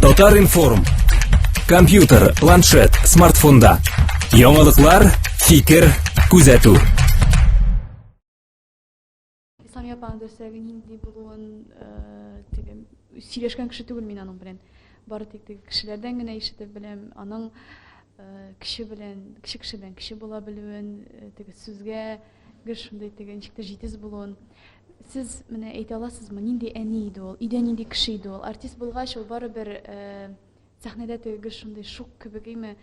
Татар-информ. Компьютер, планшет, смартфонда. Яңалыклар, фикер, күзәтү. Исламия апаның дөресрәге нинди булуын теге сөйләшкән кеше түгел мин аның белән. Бары тик теге кешеләрдән генә ишетеп беләм. Аның кеше белән, кеше кеше белән кеше була белүен, теге сүзгә гел шундый теге ничектер җитез булуын. Сез менә әйтә аласызмы, нинди әни иде ул, өйдә нинди кеше иде ул? Артист булгач, ул барыбер сәхнәдә теге гел шундый шук кебек, име,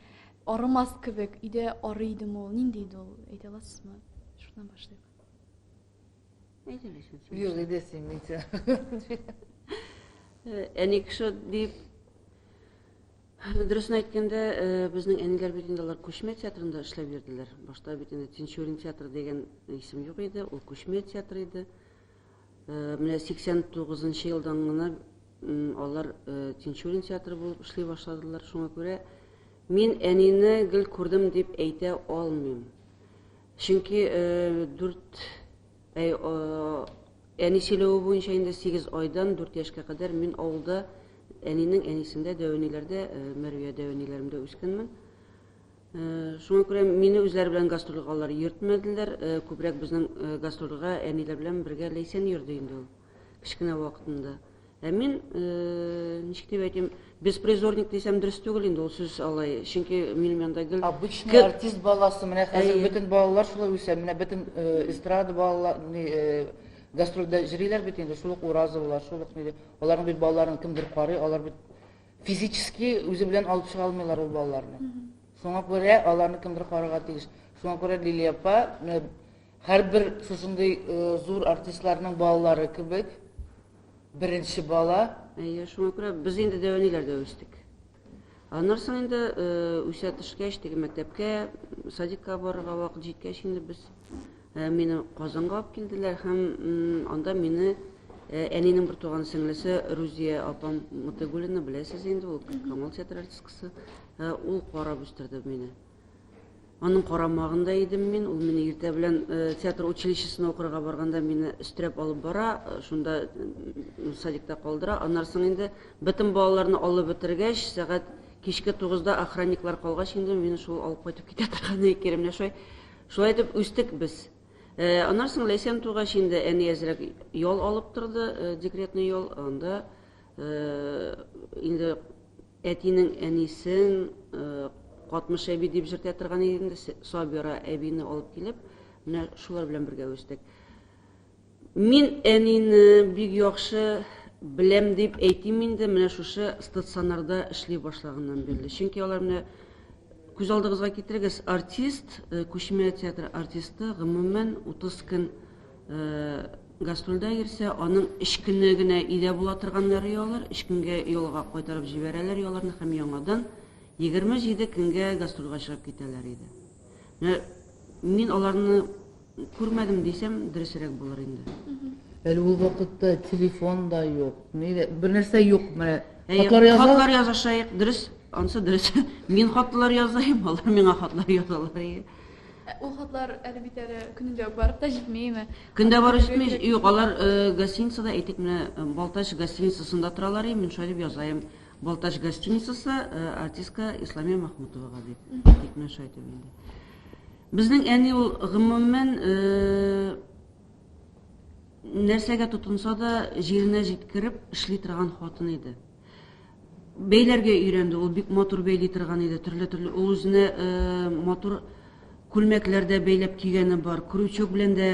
арымас кебек, өйдә арый идеме ул, нинди иде ул? Әйтә аласызмы? Шуннан башлыйк. Юк, иде син, мин Әни кеше дип Дөресен әйткәндә, безнең әниләр бит инде алар күчмә театрында эшләп йөрделәр. Башта бит инде Тинчурин театры дигән исем юк иде, ул күчмә театр иде. Менә 89 елдан гына алар Тинчурин театры булып эшли башладылар. Шуңа күрә мин әнине гел күрдем дип әйтә алмыйм. Чөнки дүрт әни сөйләве буенча инде 8 айдан 4 яшькә кадәр мин авылда Әнинең әнисендә, дәү әниләрдә, Мәрвия дәү әниләремдә үскәнмен. Шуңа күрә мине үзләре белән гастрольгә алар йөртмәделәр. Күбрәк безнең гастрольгә әниләр белән бергә Ләйсән йөрде инде ул, кечкенә вакытында. Ә мин, ничек дип әйтим, беспризорник дисәм дөрес түгел инде ул сүз алай. Чөнки минем янда гел Обычный артист баласы, менә хәзер бөтен балалар шулай үсә, менә бөтен эстрада балалар, гастрольдә йөриләр бит инде, шул ук Уразовлар, шул ук Аларның бит балаларын кемдер карый, алар бит физически үзе белән алып чыга алмыйлар ул балаларны. Шуңа күрә аларны кемдер карарга тиеш. Шуңа күрә Лилия апа һәрбер шушындый зур артистларның балалары кебек беренче бала. Әйе, шуңа күрә без инде дәү әниләрдә үстек. Аннан соң инде үсә төшкәч, теге мәктәпкә, садикка барырга вакыт җиткәч инде без мине Казанга алып килделәр һәм анда мине әнинең бер туган сеңлесе Рузия апам Мотыйгуллина беләсез инде, ул Камал театры артисткасы, ул карап үстерде мине. Аның карамагында идем мин. Ул мине иртә белән театр училищесына укырга барганда мине өстерәп алып бара, шунда садикта калдыра. Аннан соң инде бөтен балаларны алып бетергәч, сәгать кичке тугызда охранниклар калгач инде мине шул алып кайтып китә торган иде. Менә шулай, шулай итеп үстек без. Аннан соң Ләйсән тугач инде әни әзрәк ял алып торды, декретный ял. Анда инде Әтинең әнисен Катмыш әби дип җыртә торган иде инде, Сабира әбине алып килеп, менә шулар белән бергә үстек. Мин әнине бик яхшы беләм дип әйтим инде, менә шушы стационарда эшли башлаганнан бирле. Чөнки алар менә күз алдыгызга китерегез, артист, күчмә театр артисты, гомумән 30 көн Гастрольдә йөрсә, аның өч көне генә өйдә була торганнары ялар, өч көнгә ялга кайтарып җибәрәләр яларны һәм яңадан 27 көнгә гастрольгә чыгып китәләр иде. Менә мин аларны күрмәдем дисәм, дөресрәк булыр инде. Әле ул вакытта телефон да юк, ни дә, бер нәрсә юк, менә хатлар яза. Хатлар язышайык, дөрес, анысы дөрес. Мин хатлар язайм, алар миңа хатлар язалар. Ул хатлар әле бит әле көнендә үк барып та җитмиме? Көндә барып җитми. Юк, алар гостиницада, әйтик, менә Балтач гостиницасында торалар, мин шулай дип язайым. Балтач гостиницасы артистка Исламия Махмутовага дип. Әйтик, менә шулай итеп инде. Безнең әни ул гомумән нәрсәгә тотынса да җиренә җиткереп эшли торган хатын иде. Бәйләргә өйрәнде, ул бик матур бәйли торган иде, төрле-төрле. Ул үзенә матур күлмәкләр дә бәйләп кигәне бар, крючок белән дә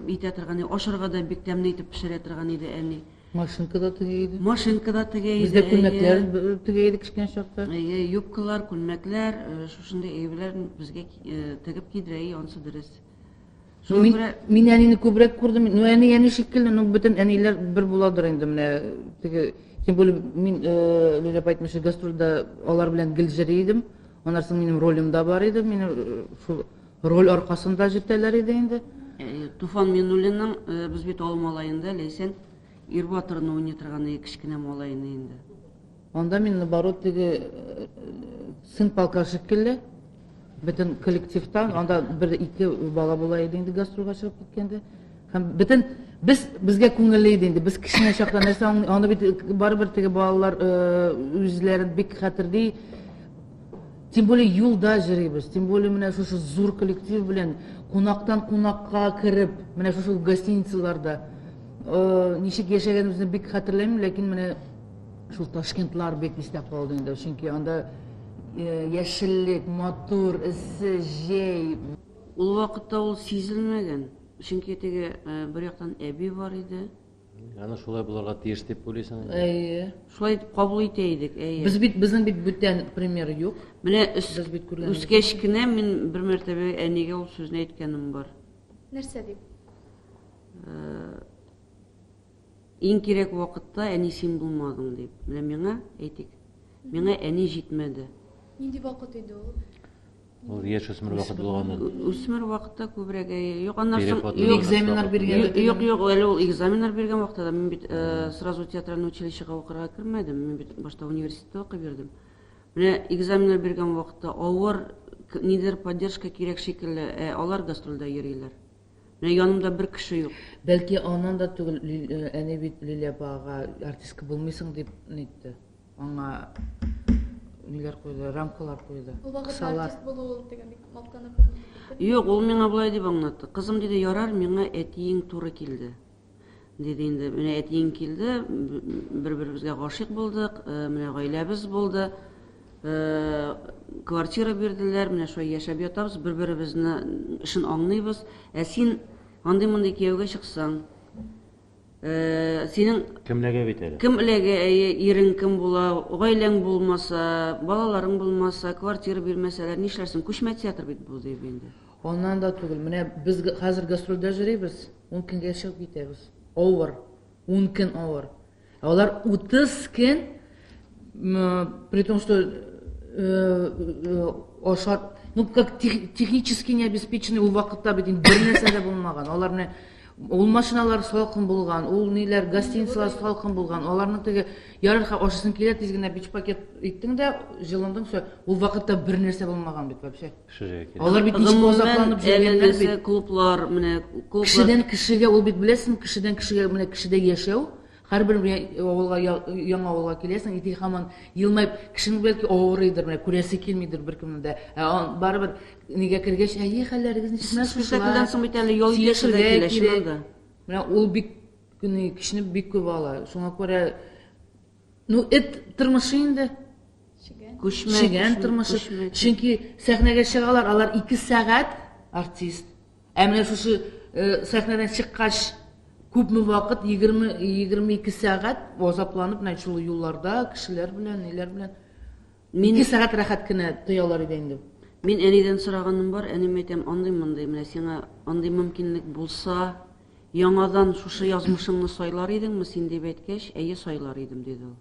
итә торган иде, ашарга да бик тәмле итеп пешерә торган иде әни. Машинка да тегә иде. Машинка да тегә иде. Бездә күлмәкләр тегә идек кечкенә чакта. Әйе, юбкалар, күлмәкләр, шушындый әйберләр безгә тегеп кидерә, анысы дөрес. Шуңа мин, күрә... Мин әнине күбрәк күрдем. Ну, әни әни шикелле, ну, бөтен әниләр бер буладыр инде менә. Теге, тем более, мин, э, Лилия апа әйтмешли, гастрольдә алар белән гел җыри идем. Аннан соң минем ролем да бар иде. Мине э, шул роль аркасында җитәләр иде инде. Э, Туфан Миннуллинның э, без бит авыл малаенда Ләйсән Ирбатырны уйный торган кечкенә малайны инде. Анда мин наоборот теге сын полка шикелле бөтен коллективтан анда бер ике бала була иде инде гастрольгә чыгып киткәндә. Һәм бөтен Без безгә күңелле иде инде. Без кечкенә чакта нәрсә аны бит барыбер теге балалар үзләрен бик хәтерли. Тем более юлда йөрибез, тем более менә шушы зур коллектив белән кунактан кунакка кереп, менә шушы гостиницаларда ничек яшәгәнебезне бик хәтерләмим, ләкин менә шул Ташкентлар бик истә калды инде, чөнки анда яшеллек, матур, эссе, җәй. Ул вакытта ул сизелмәгән, чөнки теге бер яктан әби бар иде. Аны шулай булырга тиеш дип уйлыйсың инде? Әйе. Шулай итеп кабул итә идек, әйе. Без бит, безнең бит бүтән пример юк. Менә без бит күргәнебез. Үскәч кенә мин бер мәртәбә әнигә ул сүзне әйткәнем бар. Нәрсә дип? Иң кирәк вакытта әни син булмадың дип. Менә миңа, әйтик, миңа әни җитмәде. Нинди вакыт иде ул? Ул яшүсмер вакыт булгандыр. Үсмер вакытта күбрәк, әйе. Юк, аннан соң юк, экзаменнар биргәндә. Юк, юк, әле ул экзаменнар биргән вакытта да мин бит сразу театральный училищега укырга кермәдем. Мин бит башта университетта укып йөрдем. Менә экзаменнар биргән вакытта авыр, нидер поддержка кирәк шикелле, ә алар гастрольдә йөриләр. Менә янымда бер кеше юк. Бәлки аннан да түгел, әни бит Лилия апага артистка булмыйсың дип нитте. Аңа ниләр куйды, рамкалар куйды. Ул вакытта артист булу ул теге бик мактанып. Юк, ул миңа болай дип аңлатты. Кызым, диде, ярар, миңа әтиең туры килде. Диде инде, менә әтиең килде, бер-беребезгә гашыйк булдык, менә гаиләбез булды. Квартира бирделәр, менә шулай яшәп ятабыз, бер-беребезне эшен аңлыйбыз. Ә син андый-мондый кияүгә чыксаң, синең кем эләгә бит әле? Кем эләгә, әйе, ирең кем була, гаиләң булмаса, балаларың булмаса, квартира бирмәсәләр, нишләрсең? Күчмә театр бит бу, дип инде. Аннан да түгел, менә без хәзер гастрольдә йөрибез, 10 көнгә чыгып китәбез. Авыр, 10 көн авыр. Ә алар 30 көн, при том, что ашар, ну, как технически необеспеченный ул вакытта бит инде бер нәрсә дә булмаган. Алар менә ул машиналар салкын булган, ул ниләр, гостиницалар салкын булган. Аларның теге ярар ашысын килә, тиз генә бич пакет иттең дә, җылындың, всё. Ул вакытта бер нәрсә булмаган бит вообще. Алар бит ничек азапланып йөргәннәр бит. Клублар, менә клублар. Кешедән кешегә, ул бит беләсең, кешедән кешегә, менә кешедә яшәү, һәрбер авылга, яңа авылга киләсең, ити һаман елмаеп, кешенең бәлки авырыйдыр, менә күрәсе килмидер беркемнең дә. Ә барыбер нигә кергәч, әйе, хәлләрегез ничек, менә шушылай. Спектакльдән соң бит әле ял итәсе дә килә, чыннан да. Менә ул бик кешене бик күп ала. Шуңа күрә, ну, эт тормышы инде. Күчмә, Чегән тормышы. Чөнки сәхнәгә чыгалар, алар 2 сәгать артист. Ә менә шушы сәхнәдән чыккач күпме вакыт, 20-22 сәгать азапланып менә шул юлларда кешеләр белән, ниләр белән. 2 сәгать рәхәт кенә тоялар иде инде. Мин әнидән сораганым бар, әним әйтәм, андый-мондый, менә сиңа андый мөмкинлек булса, яңадан шушы язмышыңны сайлар идеңме син дип әйткәч, әйе, сайлар идем, диде ул.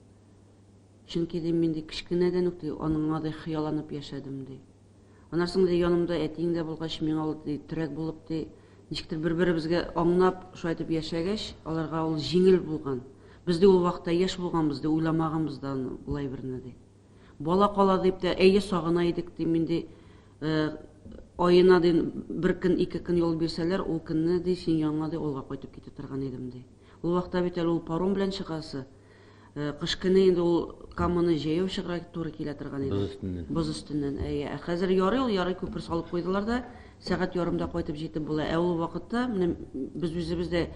Чөнки ди, мин ди кечкенәдән үк ди, аныңа ди хыялланып яшәдем ди. Аннан соң ди, янымда әтиең дә булгач, миңа ул ди терәк булып ди, ничектер бер-беребезгә аңлап, шулай итеп яшәгәч, аларга ул җиңел булган. Без ди ул вакытта яшь булганбыз ди, уйламаганбыз да аны болай берне ди. Бала кала дип тә, әйе, сагына идек ди, мин ди, аена ди бер көн, ике көн ял бирсәләр, ул көнне ди син яныңа ди авылга кайтып китә торган идем ди. Ул вакытта бит әле ул паром белән чыгасы. Кыш көне инде ул Каманы җәяү чыгарга туры килә торган иде. Боз өстеннән. Боз өстеннән, әйе. Ә хәзер ярый ул, ярый күпер салып куйдылар да, сәгать ярымда кайтып җитеп була. Ә ул вакытта менә без үзебез дә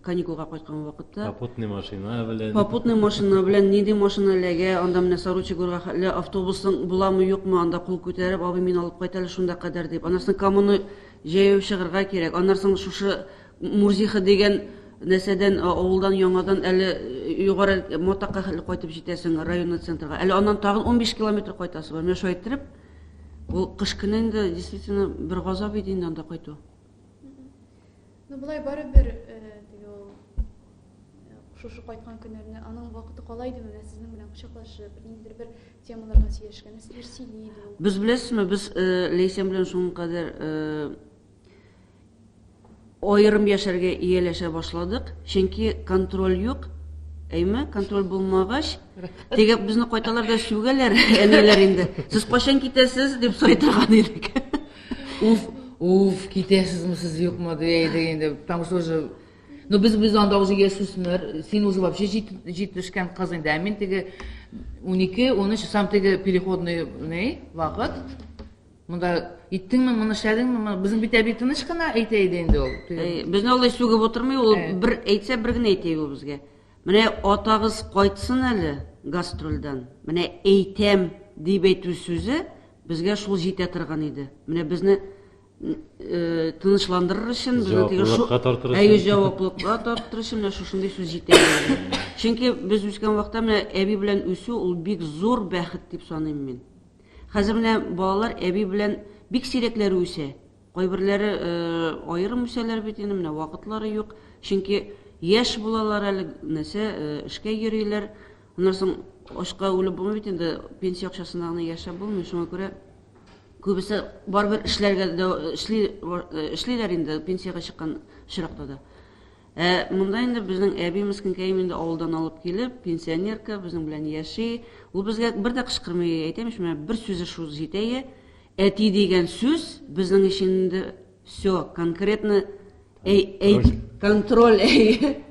каникулга кайткан вакытта попутный машина белән. Попутный машина белән нинди машина эләгә, анда менә Саручегорга хәтле автобусың буламы, юкмы, анда кул күтәреп, абый мине алып кайт әле шунда кадәр дип. Аннан соң Каманы җәяү чыгарга кирәк. Аннан соң шушы Мурзиха дигән нәрсәдән, авылдан яңадан әле югары Матакка хәтле кайтып җитәсең, районный центрга. Әле аннан тагын 15 километр кайтасы бар. Менә шулай иттереп, ул кыш көне инде действительно бер газап иде инде анда кайту. Ну, болай барыбер теге ул шушы кайткан көннәрне аның вакыты кала идеме, менә сезнең белән кочаклашып, ниндидер бер темаларга сөйләшкән, нәрсәләр сөйли иде ул? Без беләсезме, без Ләйсән белән шуның кадәр аерым яшәргә ияләшә башладык, чөнки контроль юк. Әйме, контроль булмагач, теге безне кайталар да сүгәләр, әниләр инде. Сез кайчан китәсез дип сорый торган идек. Уф, уф, китәсезме сез юкмы дия идек инде. Потому что уже Ну без без анда уже яшүсмер, син уже вообще җитешкән кыз инде. Ә мин теге 12, 13, сам теге переходный ни вакыт. Монда иттеңме, моны эшләдеңме? Моны безнең бит әби тыныч кына әйтә иде инде ул. Безне алай сүгеп утырмый, ул бер әйтсә бер генә әйтә ул безгә. Менә атагыз кайтсын әле гастрольдән, менә әйтәм дип әйтү сүзе безгә шул җитә торган иде. Менә безне тынычландырыр өчен, безне теге шу Җаваплылыкка тартыр өчен. Әйе, җаваплылыкка тарттырыр өчен менә шушындый сүз җитә иде. Чөнки без үскән вакытта менә әби белән үсү ул бик зур бәхет дип саныйм мин. Хәзер менә балалар әби белән бик сирәкләре үсә. Кайберләре аерым үсәләр бит инде, менә вакытлары юк. Чөнки яшь булалар әле, нәрсә, эшкә йөриләр. Аннан соң ашка үлеп булмый бит инде, пенсия акчасына гына яшәп булмый. Шуңа күрә күбесе барыбер эшләргә эшли, эшлиләр инде пенсиягә чыккан очракта да. Ә монда инде безнең әби мескенкәем инде авылдан алып килеп, пенсионерка, безнең белән яши. Ул безгә бер дә кычкырмый, әйтәм ич, менә бер сүзе шул җитә. Әти дигән сүз безнең өчен инде все, конкретно әй, әй, контроль, әй,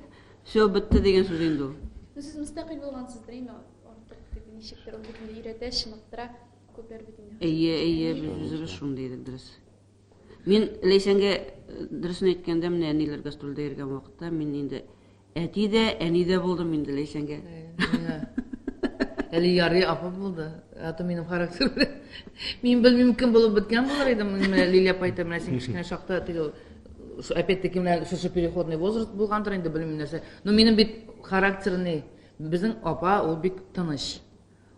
все бетте дигән сүз инде ул. Ну, сез мөстәкыйль булгансыздыр инде, артык теге ничектер ул бит инде өйрәтә, чыныктыра, күпләр бит инде. Әйе, әйе, без үзебез шундый идек, дөрес. Мин Ләйсәнгә дөресен әйткәндә, менә әниләр гастрольдә йөргән вакытта мин инде әти дә, әни дә булдым инде Ләйсәнгә. Әле ярый апа булды. А то минем характер белән. Мин белмим кем булып беткән булыр идем. Менә Лилия апа әйтә, менә син кечкенә чакта теге опять-таки менә шушы переходный возраст булгандыр инде, белмим нәрсә. Но минем бит характер ни? Безнең апа ул бик тыныч.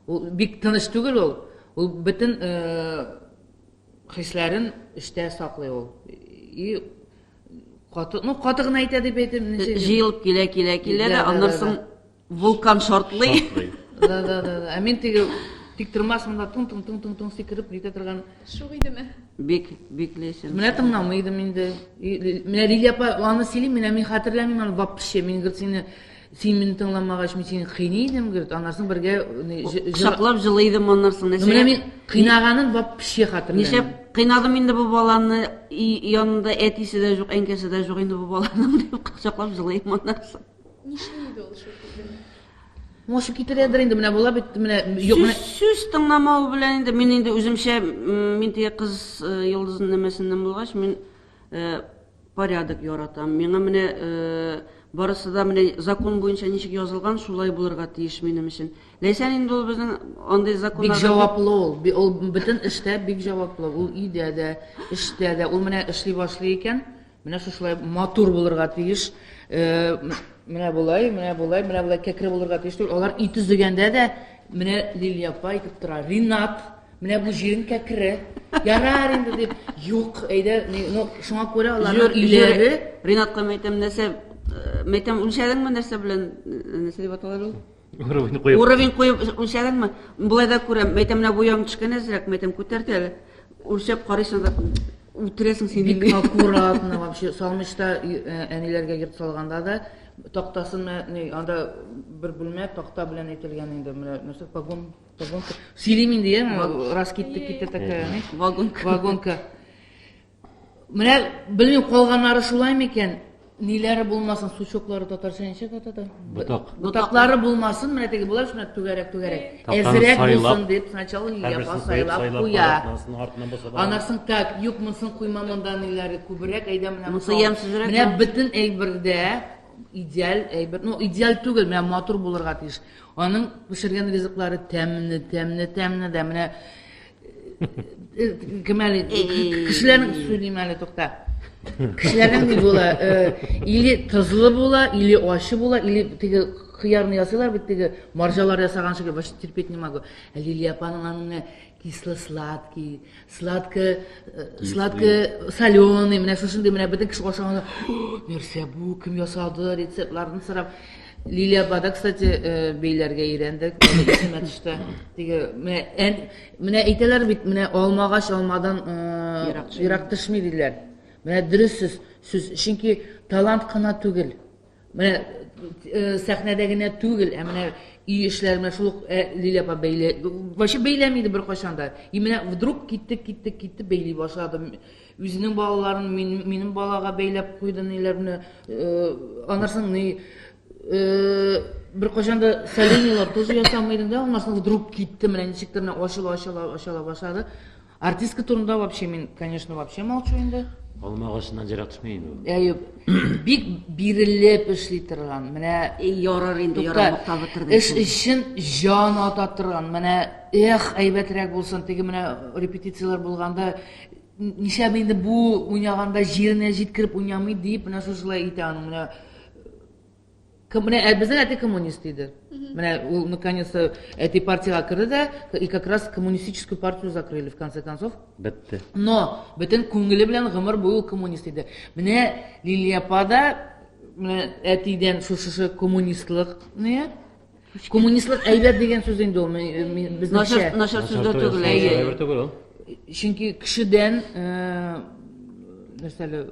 Ул бик тыныч түгел ул. Ул бөтен хисләрен эчтә саклый ул. И каты, ну каты гына әйтә дип әйтәм. Җыелып килә, килә, килә дә, аннан соң вулкан шартлый. Да, да, да. Ә мин теге тик тормас монда тун тун тун тун тун сикереп нитә торган. Шук идеме? Бик, бик лесен. Менә тыңламый идем инде. Менә Лилия апа аны сөйли, менә мин хәтерләмим аны вообще. Мин говорит, сине Син мине тыңламагач, мин сине кыйный идем, говорит. Аннан соң бергә кочаклап җылый идем аннан соң. Менә мин кыйнаганын вообще хәтерләмим. Нишләп кыйнадым инде бу баланы, янында әтисе дә юк, әнкәсе дә юк инде бу баланың дип кочаклап җылыйм аннан соң. Нишли иде ул шул көнне? Может китерәдер инде, менә була бит, менә юк, менә сүз тыңламау белән инде мин инде үземчә, мин теге кыз йолдызын нәмәсеннән булгач, мин порядок яратам. Миңа менә барысы да менә закон буенча ничек язылган, шулай булырга тиеш минем өчен. Ләйсән инде ул безнең андый законнарда бик җаваплы ул. Ул бөтен эштә бик җаваплы. Ул өйдә дә, эштә дә. Ул менә эшли башлый икән, менә шушылай матур булырга тиеш. Менә болай, менә болай, менә болай кәкре булырга тиеш түгел. Алар өй төзегәндә дә менә Лилия апа әйтеп тора. Ринат, менә бу җирең кәкре. Ярар инде дип, юк, әйдә, ну, шуңа күрә аларның өйләре. Ринатка мәйтәм, нәрсә, мәйтәм, үлчәдеңме нәрсә белән, нәрсә дип аталар ул? Уровень куеп. Уровень куеп үлчәдеңме? Болай да күрәм. Мәйтәм, менә бу ягың төшкән әзрәк, мәйтәм, күтәрт әле. Үлчәп карыйсың да, үтерәсең син. Бик аккуратно вообще. Салмышта әниләргә йорт салганда да тактасын менә анда бер бүлмә такта белән әйтелгән инде менә нәрсә вагон вагонка. Сөйлим инде, я, раз китте китте такая, не? Вагонка. Вагонка. Менә белмим калганнары шулай микән? Ниләре булмасын, сучоклары татарча ничек атата? Ботак. Ботаклары булмасын, менә теге болар шуны түгәрәк түгәрәк. Тактаны Әзрәк сайлап, булсын дип, сначала һәрберсен япа куеп, сайлап сайлап куя. карап, анысын артыннан баса да. Анасын так, юк, монысын куйма монда ниләре күбрәк, әйдә менә Монысы монысы. ямьсезрәк, Менә да. бөтен әйбердә идеаль әйбер, ну идеаль түгел, менә матур булырга тиеш. Аның пешергән ризыклары тәмле, тәмле, тәмле дә менә кем әле кешеләрнең сөйлим әле тукта. Кешеләрнең ни була? Или тозлы була, или ачы була, или теге кыярны ясыйлар бит теге маржалар ясаган шикелле, вообще терпеть не могу. Ә Лилия апаның аның менә кисло-сладкий, сладко, сладко соленый, менә шушындый менә бөтен кеше ашаганда, нәрсә бу, кем ясады, рецептларын сорап. Лилия апа да, кстати, бәйләргә өйрәндек, исемә төште. Теге менә менә әйтәләр бит, менә алмагач алмадан ерак төшми диләр. Менә дөрес сүз, сүз, чөнки талант кына түгел. Менә сәхнәдә генә түгел, ә менә Өй эшләре менә шул ук Лилия апа бәйле. Вообще бәйләми иде беркайчан да. И менә вдруг китте, китте, китте бәйли башлады. Үзенең балаларын мин, минем балага бәйләп куйды ниләр менә. Аннан соң ни беркайчан да соленьелар тоже ясамый идем да, аннан соң вдруг китте менә ничектер менә ачыла, ачыла, ачыла башлады. Артистка турында вообще мин, конечно, вообще молчу инде. Алма агачыннан җырак төшми инде ул. Әйе, бик бирелеп эшли торган. Менә ярар инде, ярар мактап бетердең. Эш өчен җан ата торган. Менә эх, әйбәтрәк булсын, теге менә репетицияләр булганда нишләп инде бу уйнаганда җиренә җиткереп уйнамый дип, менә шушылай итә аның менә Менә ә, безнең әти коммунист иде. Менә ул наконец-то әти партиягә керде дә, и как раз коммунистическую партию закрыли в конце концов. Бетте. Но бөтен күңеле белән гомер буе ул коммунист иде. Менә Лилия апа да менә әтидән шушы коммунистлык не? Коммунистлык әйбәт дигән сүз инде ул безнеңчә. Начар сүз дә түгел, әйе. Түгел ул. Чөнки кешедән нәрсәле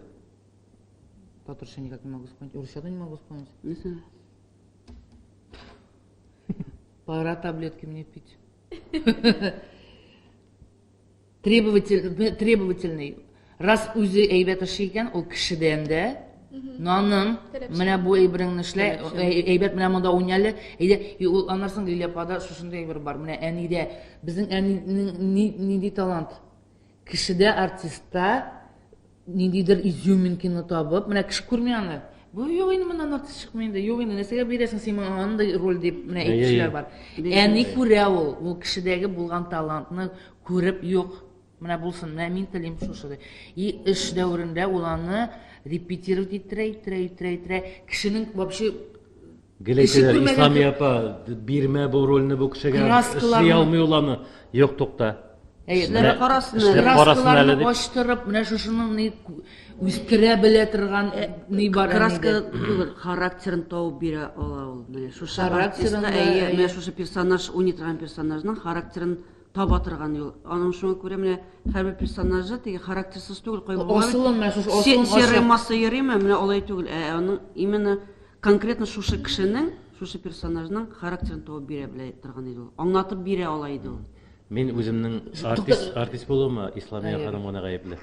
Татарча никак не могу вспомнить. Урысча да не могу вспомнить. Нәрсә? Пора таблетки мне пить. Требователь, требовательный. Раз үзе әйбәт эшли икән, ул кешедән дә, наным, менә бу әйбереңне эшлә, әйбәт менә монда уйна әле. Әйдә, и ул аннан соң Лилия апада шушындый әйбер бар. Менә әнидә, безнең әнинең нинди талант? Кешедә, артистта ниндидер изюминкины табып, менә кеше күрми аны. Бу юк инде моннан артист чыкмый инде, юк инде, нәрсәгә бирәсең син моңа андый роль дип, менә әйтүчеләр бар. Әни күрә ул, ул кешедәге булган талантны күреп, юк, менә булсын, менә мин телим шушы. И эш дәверендә ул аны репетировать иттерә, иттерә, иттерә, иттерә. Кешенең вообще Гел әйтәләр, Исламия апа, бирмә бу рольне бу кешегә, эшли алмый ул аны. Юк, тукта. Эшләп карасын әле. Краскаларны ачтырып, менә шушының ни үстерә белә торган ни бар. Краска түгел, характерын табып бирә ала ул. Менә шушы характерын, әйе, менә шушы персонаж уйный торган персонажның характерын таба торган юл. Аның шуңа күрә менә һәрбер персонажы теге характерсыз түгел, кайбер Асылын менә шушы асылын серый масса йөриме, менә алай түгел. Ә аның именно конкретно шушы кешенең, шушы персонажның характерын табып бирә белә торган иде ул. Аңлатып бирә ала иде ул. Мин үземнең артист, артист булуыма Исламия ханым гына гаепле.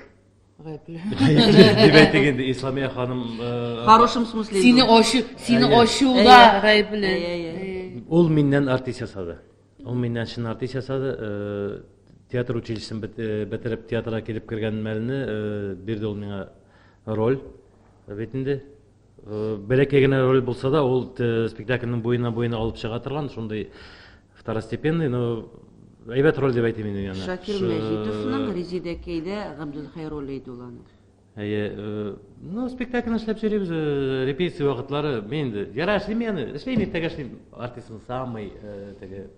Гаепле. Дип әйтик инде, Исламия ханым. В хорошем смысле. Сине ачу, сине ачуда гаепле. Ул миннән артист ясады. Ул миннән чын артист ясады. Театр училищесын бетереп театрга килеп кергән мәлне бирде ул миңа роль. Бит инде бәләкәй генә роль булса да, ул спектакльнең буена-буена алып чыга торган шундый второстепенный, но әйбәт роль дип әйтим инде аны. Шакир Мәҗитовның Резидәкәйдә Габделхәй роле иде ул аның. Әйе, ну спектакльне эшләп йөрибез, репетиция вакытлары, мин инде яра эшлим аны, эшлим, иртәгә эшлим. Артистның самый теге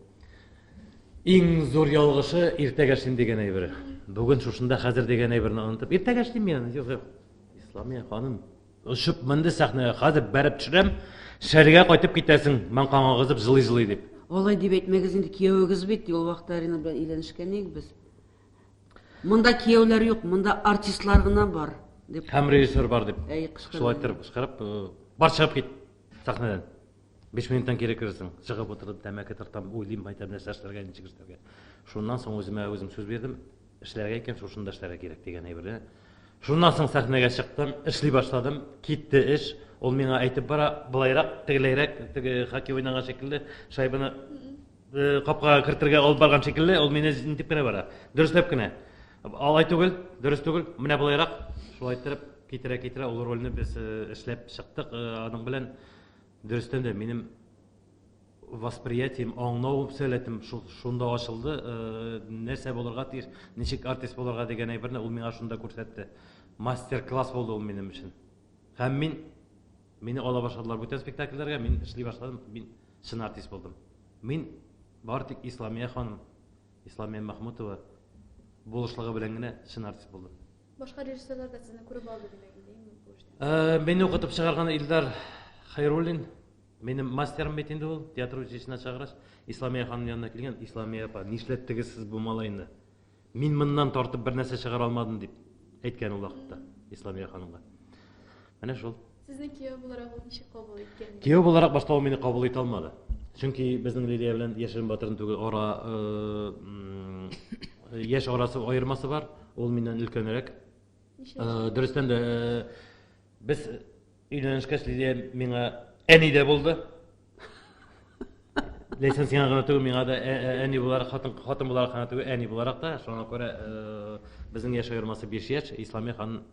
иң зур ялгышы иртәгә эшлим дигән әйбер. Бүген шушында хәзер дигән әйберне онытып, иртәгә эшлим мин аны, юк, юк. Исламия ханым очып менде сәхнәгә, хәзер бәреп төшерәм, шәргә кайтып китәсең, маңкаң агызып җылый-җылый дип. Алай дип әйтмәгез инде, кияүегез бит, ул вакытта Арина белән өйләнешкән идек без. Монда кияүләр юк, монда артистлар гына бар, дип. Һәм режиссер бар дип. Әй, кычкырды. Шулай иттереп кычкырып, бар чыгып кит сәхнәдән. 5 минуттан кире керерсең. Чыгып утырып, тәмәке тартам, уйлыйм, әйтәм, нәрсә эшләргә, ничек эшләргә. Шуннан соң үземә үзем сүз бирдем, эшләргә икән, шушында эшләргә кирәк дигән әйберне. Шуннан соң сәхнәгә чыктым, эшли башладым, китте эш. Ул миңа әйтеп бара, былайрак, тегеләйрәк, теге хоккей уйнаган шикелле, шайбаны капкага кертергә алып барган шикелле, ул мине нитеп кенә бара. Дөресләп кенә. Алай түгел, дөрес түгел, менә былайрак. Шулай иттереп, китерә-китерә ул рольне без эшләп чыктык. Аның белән дөрестән дә минем восприятием, аңлау сәләтем шунда ачылды. Нәрсә булырга тиеш, ничек артист булырга дигән әйберне ул миңа шунда күрсәтте. Мастер-класс булды ул минем өчен. Һәм мин мине ала башладылар бүтән спектакльләргә, мин эшли башладым, мин чын артист булдым. Мин бары тик Исламия ханым, Исламия Махмутова булышлыгы белән генә чын артист булдым. Башка режиссерлар да сезне күреп алды димәк инде, бу эштә. Мине укытып чыгарган Илдар Хайруллин, минем мастерым бит инде ул, театр училищесына чыгаргач, Исламия ханым янына килгән, Исламия апа, нишләттегез сез бу малайны? Мин моннан тартып бер нәрсә чыгара алмадым, дип әйткән ул вакытта Исламия ханымга. Менә шул. Сезне кияү буларак ул ничек кабул иткән? Кияү буларак башта ул мине кабул итә алмады. Чөнки безнең Лилия белән яшерен батырын түгел, ара яшь арасы аермасы бар. Ул миннән өлкәнрәк. Дөрестән дә без өйләнешкәч Лилия миңа әни дә булды. Ләйсән сиңа гына түгел, миңа да әни буларак, хатын, хатын буларак кына түгел, әни буларак та. Шуңа күрә безнең яшь аермасы 5 яшь. Исламия ханым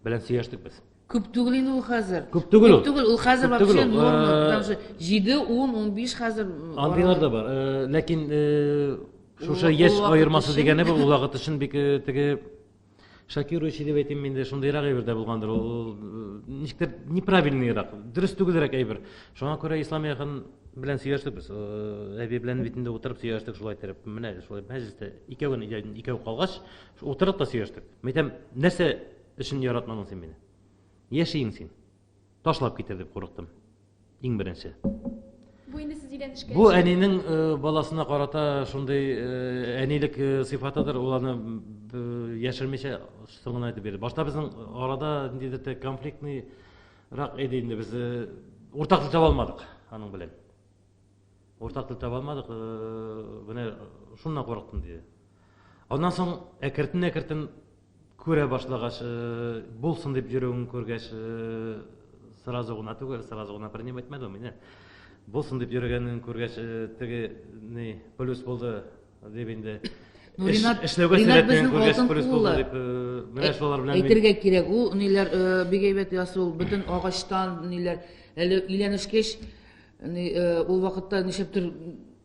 белән сөйләштек без. Күп түгел инде ул хәзер. Күп түгел ул. Күп түгел, ул хәзер вообще норма, потому что 7, 10, 15 хәзер. Андыйлар да бар. Ләкин шушы яшь аермасы дигәне бу ул вакыт өчен бик теге шокирующий дип әйтим инде, шундыйрак әйбер дә булгандыр. Ул ничектер неправильныйрак, дөрес түгелрәк әйбер. Шуңа күрә Исламия ханым белән сөйләштек без. Әби белән бит инде утырып сөйләштек шулай итеп. Менә шулай мәҗлестә икәү генә икәү калгач, утырып та сөйләштек. Мәйтәм, нәрсә өчен яратмадың син мине? Яшиең син. Ташлап китер дип курыктым. Иң беренче. Бу инде сез өйләнешкәч. Бу әнинең баласына карата шундый әнилек сыйфатыдыр, ул аны яшермичә соңына әйтеп бирде. Башта безнең арада ниндидер конфликтныйрак иде инде, без уртак тел таба алмадык аның белән. Уртак тел таба алмадык, менә шуннан курыктым диде. Аннан соң әкертен-әкертен күрә башлагач, булсын дип йөрүен күргәч, сразу гына түгел, сразу гына принимать итмәде ул мине. Булсын дип йөргәнен күргәч, теге ни плюс булды дип инде. Ну, Ринат, эшләүгә Ринат сәләтен безнең күргәч алтын плюс булды куллы. дип, менә шулар белән мин Әйтергә кирәк, ул ниләр бик әйбәт ясый, ул бөтен агачтан ниләр. Әле өйләнешкәч, ул вакытта нишләптер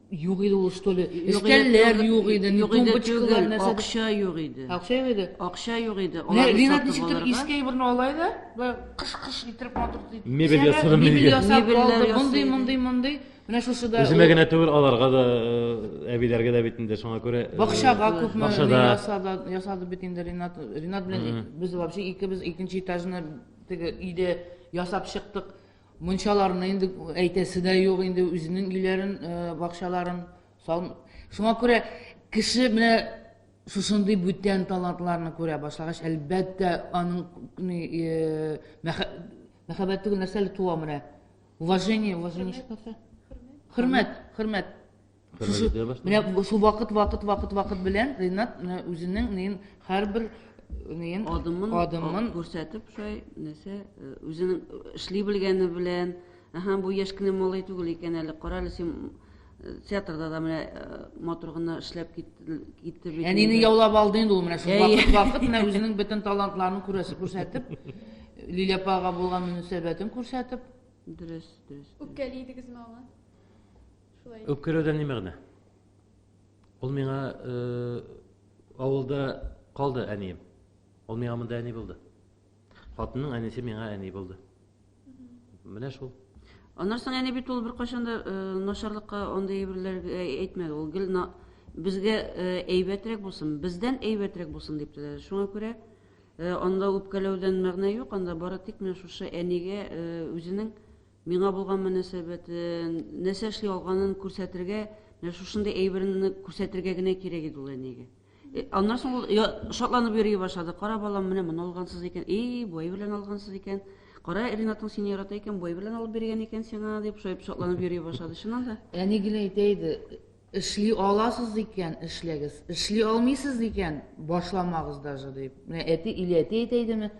юк иде ул, что ли? Өстәлләр юк иде, юк иде тумбочкалар, түгел, нәрсә. Акча юк иде. Акча юк иде. Акча юк иде. Менә Аларны Ринат сатып ничектер алырга. иске әйберне ала иде, болай кыш-кыш иттереп матур итеп. Мебель ясады, Мебель мебель. ясап Мебельләр алды, ясый мондый, иде. мондый, мондый. Менә шушы да. Үземә генә түгел, аларга да, әбиләргә дә бит инде, шуңа күрә. Бакчага күпме бакчада ясады, ясады бит инде Ринат. Ринат белән без вообще икебез икенче этажны теге өйдә ясап чыктык. Мунчаларны инде әйтәсе дә юк инде, үзенең өйләрен, бакчаларын сал. Шуңа күрә кеше менә шушындый бүтән талантларны күрә башлагач, әлбәттә, аның мәхәббәт түгел, нәрсә әле туа менә. Уважение, уважение нәрсә? Хөрмәт, хөрмәт. Менә шул вакыт, вакыт, вакыт, вакыт белән Ринат менә үзенең неен һәрбер неен адымын күрсәтеп, шулай нәрсә үзенең эшли белгәне белән, аһа, бу яшь кенә малай түгел икән әле, кара әле син театрда да менә матур гына эшләп китте бит. Әнине яулап алды инде ул менә шул вакыт, вакыт менә үзенең бөтен талантларын күрсәтеп, Лилия апага булган мөнәсәбәтен күрсәтеп. Дөрес, дөрес. Үпкәли идегезме аңа? Шулай. Үпкәләүдән ни мәгънә? Ул миңа авылда калды әнием. Ул миңа монда әни булды. Хатынның әнисе миңа әни булды. Менә шул. Аннан соң әни бит ул беркайчан да начарлыкка андый әйберләргә әйтмәде. Ул гел безгә әйбәтрәк булсын, бездән әйбәтрәк булсын дип теләде. Шуңа күрә анда үпкәләүдән мәгънә юк, анда бары тик менә шушы әнигә үзенең миңа булган мөнәсәбәтен, нәрсә эшли алганын күрсәтергә, менә шушындый әйберне күрсәтергә генә кирәк иде ул әнигә. Аннан соң ул шатланып йөри башлады. Кара балам, менә моны алгансыз икән, эй, бу әйберләрне алгансыз икән. Кара, Ринатың сине ярата икән, бу әйберләрне алып биргән икән сиңа, дип шулай шатланып йөри башлады. Чыннан да. Әни гел әйтә иде, эшли аласыз икән, эшләгез. Эшли алмыйсыз икән, башламагыз даже дип. Менә әти или әти әйтә идеме?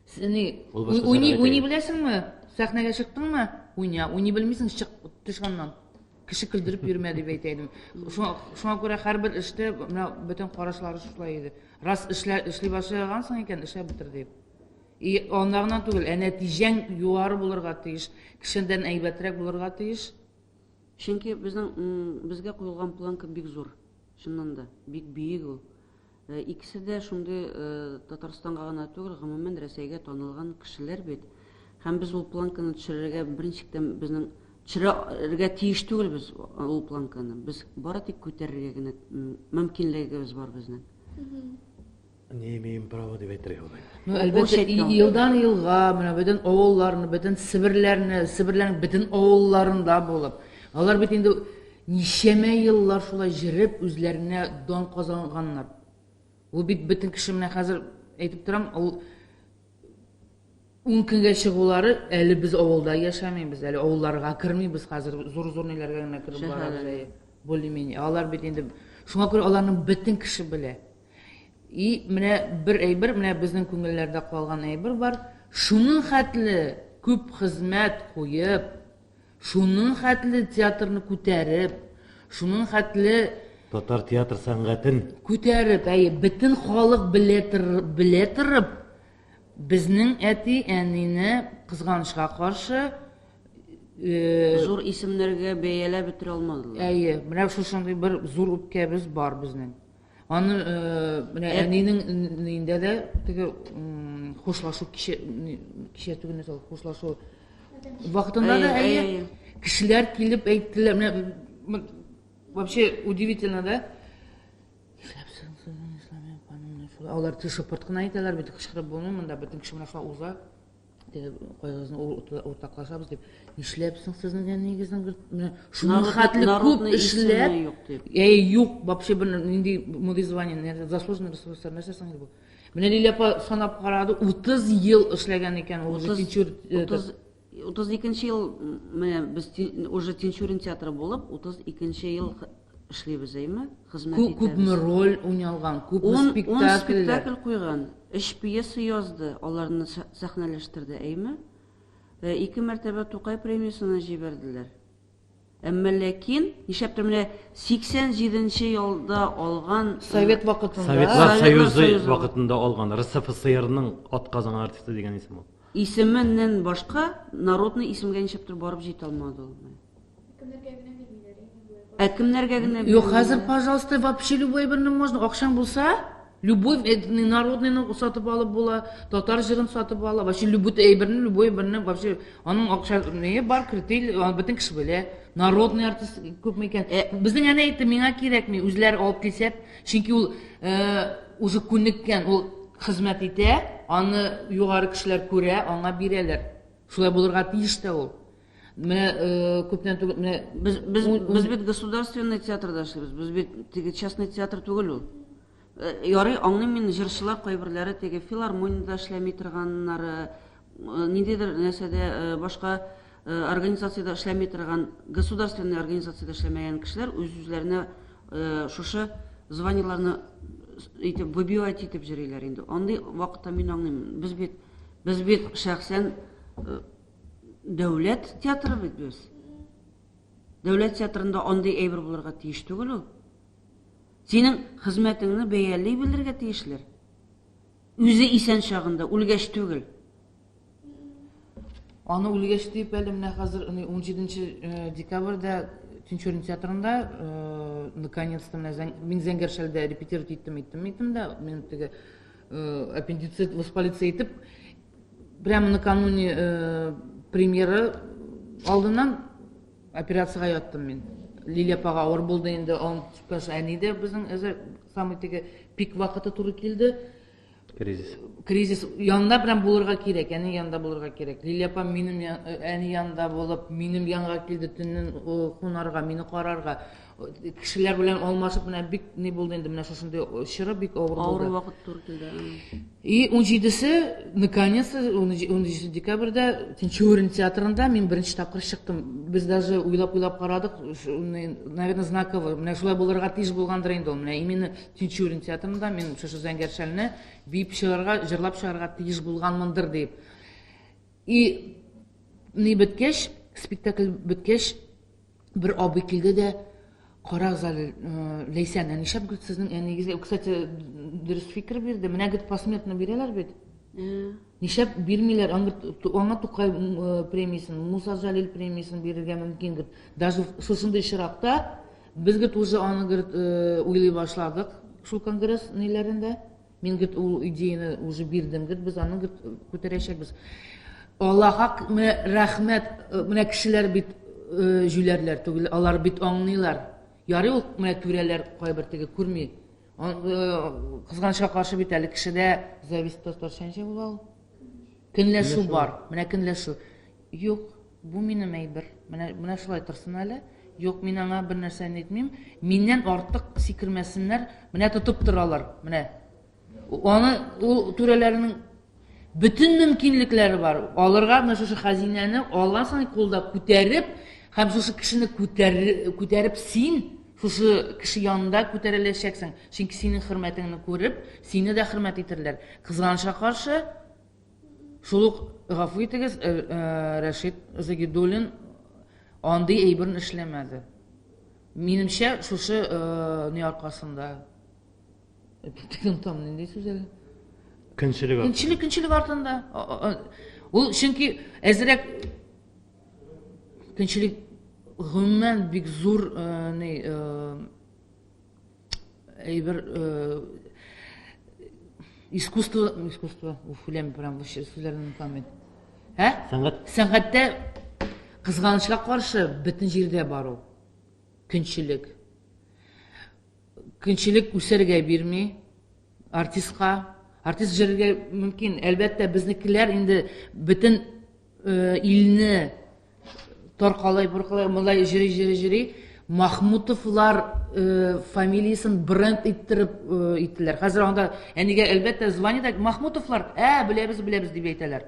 Сине уйный беләсеңме? Сәхнәгә чыктыңмы? Уйна, уйный белмисең, чык төш аннан. Кеше көлдереп йөрмә дип әйтә идем. Шуңа күрә һәрбер эштә менә бөтен карашлары шулай иде. Рас эшли башлагансың икән, эшләп бетер дип. И анда гына түгел, ә нәтиҗәң югары булырга тиеш, кешедән әйбәтрәк булырга тиеш. Чөнки безнең безгә куелган планка бик зур. Чыннан да, бик биек ул. Икесе дә шундый Татарстанга гына түгел, гомумән Рәсәйгә танылган кешеләр бит. Һәм без ул планканы төшерергә берничек тә безнең төшерергә тиеш түгел без ул планканы. Без бары тик күтәрергә генә мөмкинлегебез бар безнең. Не имеем права дип әйтергә була. Ну, әлбәттә, елдан елга менә бөтен авылларны, бөтен Себерләрне, Себерләрнең бөтен авылларында булып, алар бит инде ничәмә еллар шулай җырып үзләренә дан казанганнар. Ул бит бөтен кеше менә хәзер әйтеп торам, ул Ун көнгә чыгулары, әле без авылда яшәмибез, әле авылларга кермибез хәзер, зур-зур ниләргә генә кереп барабыз, әйе, более-менее. Алар бит инде, шуңа күрә аларны бөтен кеше белә. И менә бер әйбер, менә безнең күңелләрдә калган әйбер бар, шуның хәтле күп хезмәт куеп, шуның хәтле театрны күтәреп, шуның хәтле татар театр сәнгатен күтәреп, әйе, бөтен халык белә белә торып, Безнең әти-әнине, кызганычка каршы, Зур исемнәргә бәяләп бетерә алмадылар. Әйе, менә шушындый бер зур үпкәбез бар безнең. Аны менә әнинең ниендә дә теге хушлашу кичә кичә түгел нәрсә хушлашу вакытында да әйе кешеләр килеп әйттеләр. Менә вообще удивительно да. Нишләпсең син, Исламия апа, менә шулай. Алар тик шыпырт кына әйтәләр бит, кычкырып булмый монда, бөтен кеше менә шулай уза. Теге кайгысын уртаклашабыз дип. Нишләпсең сезнең әниегезнең менә шуның хәтле күп эшләп. Әй, юк, вообще бер нинди мондый звание, заслуженный РСФСР, нәрсә соң инде бу? Менә Лилия апа санап карады, 30 ел эшләгән икән ул уже Тинчур. 32 нче ел менә без уже Тинчурин театры булып, 32 ел эшлибез, әйме? Хезмәт итәбез. Күпме роль уйналган, күпме спектакльләр. Ун спектакль куйган, өч пьеса язды, аларны сәхнәләштерде, әйме? Ике мәртәбә Тукай премиясенә җибәрделәр. Әмма ләкин, нишләптер менә 87 нче елда алган Совет вакытында. Советлар Союзы вакытында алган РСФСРның атказанган артисты дигән исем ул. Исеменнән башка народный исемгә ничектер барып җитә алмады ул. Кемнәргә генә бирмиләр инде болай. Ә кемнәргә генә Юк, хәзер, пожалуйста, вообще любой берне можно. Акчаң булса, любой народныйны сатып алып була, татар җырын сатып ала, вообще любой әйберне, любой берне вообще аның акча не бар, критерий, аны бөтен кеше белә. Народный артист күпме икән. Э, безнең әнә әйтте, миңа кирәкми, үзләре алып килсә, чөнки ул э, уже күнеккән, ул хезмәт итә, аны югары кешеләр күрә, аңа бирәләр. Шулай булырга тиеш тә ул. Менә э, күптән түгел менә без без без бит государственный театрда эшлибез. Без бит теге частный театр түгел ул. Э, ярый, аңлыйм мин, җырчылар кайберләре теге филармониядә эшләми торганнары, э, ниндидер нәрсәдә э, башка организациядә эшләми торган, государственный организациядә эшләмәгән кешеләр үз-үзләренә шушы званиеләрне итеп выбивать итеп йөриләр инде. Андый вакытта мин аңлыйм. Без бит без бит шәхсән дәүләт театры бит без. Дәүләт театрында андый әйбер булырга тиеш түгел ул. Синең хезмәтеңне бәяли белергә тиешләр. Үзе исән чагында, үлгәч түгел. Аны үлгәч дип әле менә хәзер 17 э, декабрьдә Тинчурин театрында э, наконец-то менә мин Зәңгәр шәлдә репетировать иттем, иттем, иттем дә, мин теге э, аппендицит воспалиться итеп, прямо накануне премьеры алдыннан Операциягә яттым мин. Лилия апага авыр булды инде, он әни дә безнең әзер самый теге пик вакыты туры килде. Кризис. Кризис янында прям булырга кирәк, әни янында булырга кирәк. Лилия апа минем әни янында булып, минем янга килде төннен кунарга, мине карарга. Кешеләр белән алмашып менә бик ни булды инде, менә шушындый чоры бик авыр булды. Авыр вакыт туры килде. И 17-се, наконец-то, 17 декабрьдә Тинчурин театрында мин беренче тапкыр чыктым. Без даже уйлап-уйлап карадык, наверное, знаковый. Менә шулай булырга тиеш булгандыр инде ул. Менә именно Тинчурин театрында мин шушы Зәңгәр шәлне биеп чыгарга, җырлап чыгарга тиеш булганмындыр дип. И ни беткәч, спектакль беткәч, Бер абый килде дә, карагыз әле, Ләйсән, ә нишләп гел сезнең әниегезгә, кстати, дөрес фикер бирде, менә гел посмертно бирәләр бит. Нишләп бирмиләр, аңа Тукай премиясен, Муса Җәлил премиясен бирергә мөмкин, говорит. Даже шушындый очракта без говорит, уже аны говорит, уйлый башладык шул конгресс ниләрендә. Мин, говорит, ул идеяны уже бирдем, говорит, без аны, говорит, күтәрәчәкбез. Аллаһка менә рәхмәт, э, менә кешеләр бит э, җүләрләр түгел, алар бит аңлыйлар. Ярый ул менә түрәләр кайбер теге күрми. Э, кызганычка каршы бит әле кешедә зависть татарча ничә була ул? Көнләшү бар. Менә көнләшү. Юк, бу минем әйбер. Менә менә шулай торсын әле. Юк, мин аңа бер нәрсә әйтмим. Миннән артык сикермәсеннәр. Менә тотып торалар. Менә. Аны ул түрәләрнең Бөтен мөмкинлекләре бар. Алырга менә шушы хәзинәне аласың кулда күтәреп һәм шушы кешене күтәр, күтәреп син шушы кеше янында күтәреләчәксең. Чөнки синең хөрмәтеңне күреп, сине дә хөрмәт итерләр. Кызганычка каршы, шул ук гафу итегез, э, э, Рәшит Загидуллин андый әйберне эшләмәде. Минемчә, шушы э, ни аркасында Онытам, нинди сүз әле? Көнчелек артында. Көнчелек, көнчелек артында. Ул чөнки әзрәк көнчелек гомумән бик зур э, ни э, әйбер э, искусство, искусство, уф, үләм прям вообще сүзләрне онытам мин. Ә? Сәнгать. Сәнгатьтә кызганычка каршы бөтен җирдә бар ул. Көнчелек. Көнчелек үсәргә бирми артистка. Артист җырырга мөмкин. Әлбәттә, безнекеләр инде бөтен э, илне таркалай, буркалай, малай җыри, җыри, җыри. Махмутовлар э, фамилиясен бренд иттереп э, иттеләр. Хәзер анда әнигә әлбәттә звание да Махмутовлар, ә, беләбез, беләбез дип әйтәләр.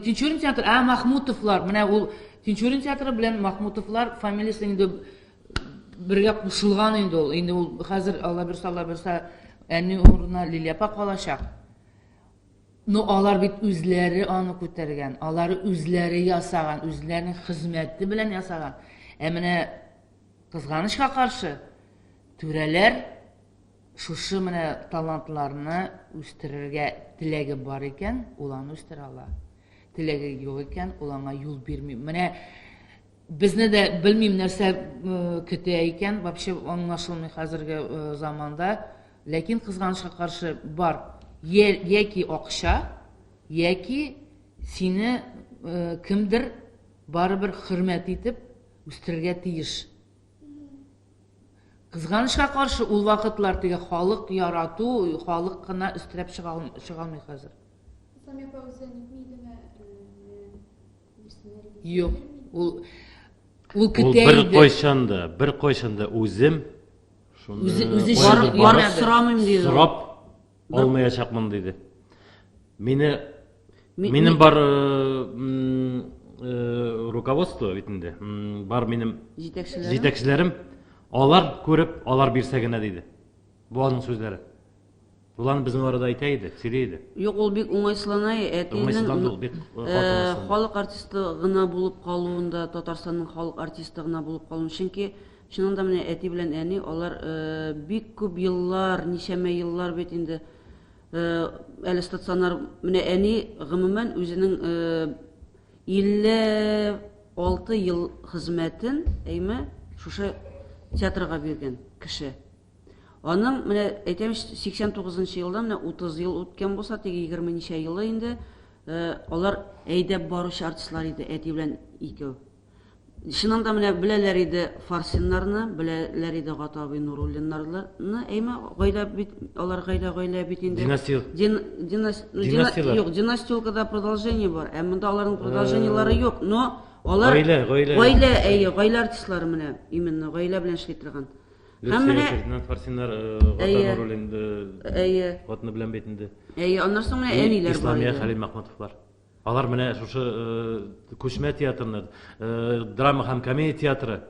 Тинчурин театры, ә, Махмутовлар. Менә ул Тинчурин театры белән Махмутовлар фамилиясе инде бергә кушылган инде ул. Инде ул хәзер Алла бирсә, Алла бирсә, әни урынына Лилия апа калачак. Но алар бит үзләре аны күтәргән, алар үзләре ясаган, үзләренең хезмәте белән ясаган. Ә менә кызганычка каршы, түрәләр шушы менә талантларны үстерергә теләге бар икән, ул аны үстерә ала. Теләге юк икән, ул аңа юл бирми. Менә безне дә белмим нәрсә э, көтә икән, вообще аңлашылмый хәзерге э, заманда. Ләкин кызганычка каршы бар яки акча, яки сине э, кемдер барыбер хөрмәт итеп үстерергә тиеш. Кызганычка каршы, ул вакытлар теге халык ярату, халык кына өстерәп чыга алмый хәзер. Исламия апа үзе нитми идеме? Юк, ул ул көтә иде. Ул беркайчан да, беркайчан да үзем шуны үзе үзе барып сорамыйм диде. Сорап алмаячакмын диде. Мине минем бар э, э, руководство бит инде. Бар минем җитәкчеләрем. Җитәкчеләрем алар күреп, алар бирсә генә диде. Бу аның сүзләре. Ул аны безнең арада әйтә иде, сөйли иде. Юк, ул бик уңайсызлана, әтиенең бик э, халык артисты гына булып калуында, Татарстанның халык артисты гына булып калуын. Чөнки чыннан да менә әти белән әни алар бик күп еллар, ничәмә еллар бит инде әле стационар менә әни гомумән үзенең 56 ел хезмәтен, әйме, шушы театрга биргән кеше. Аның менә әйтәм 89 нчы елда менә 30 ел үткән булса, теге 20 ничә елы инде алар әйдәп баручы артистлар иде, әти белән икәү. Чыннан да менә беләләр иде Фарсиннарны, беләләр иде Гата абый Нуруллиннарны. Әйме, гаилә бит, алар гаилә гаилә бит инде. Династия. Дин, динас, ну, Династияләр. Юк, династиялкада продолжение бар. Ә монда аларның продолжениелары юк. Но алар гаилә, гаилә. Гаилә, әйе, гаилә артистлары менә именно гаилә белән эшли торган. Һәм менә Фердинанд Фарсиннар, э, Гата Нуруллин, э, әйе. Хатыны белән бит инде. Әйе, аннан соң менә әниләр бар. Исламия Хәлил Махмутовлар. Алар менә шушы э, күчмә театрны, э, драма һәм комедия театры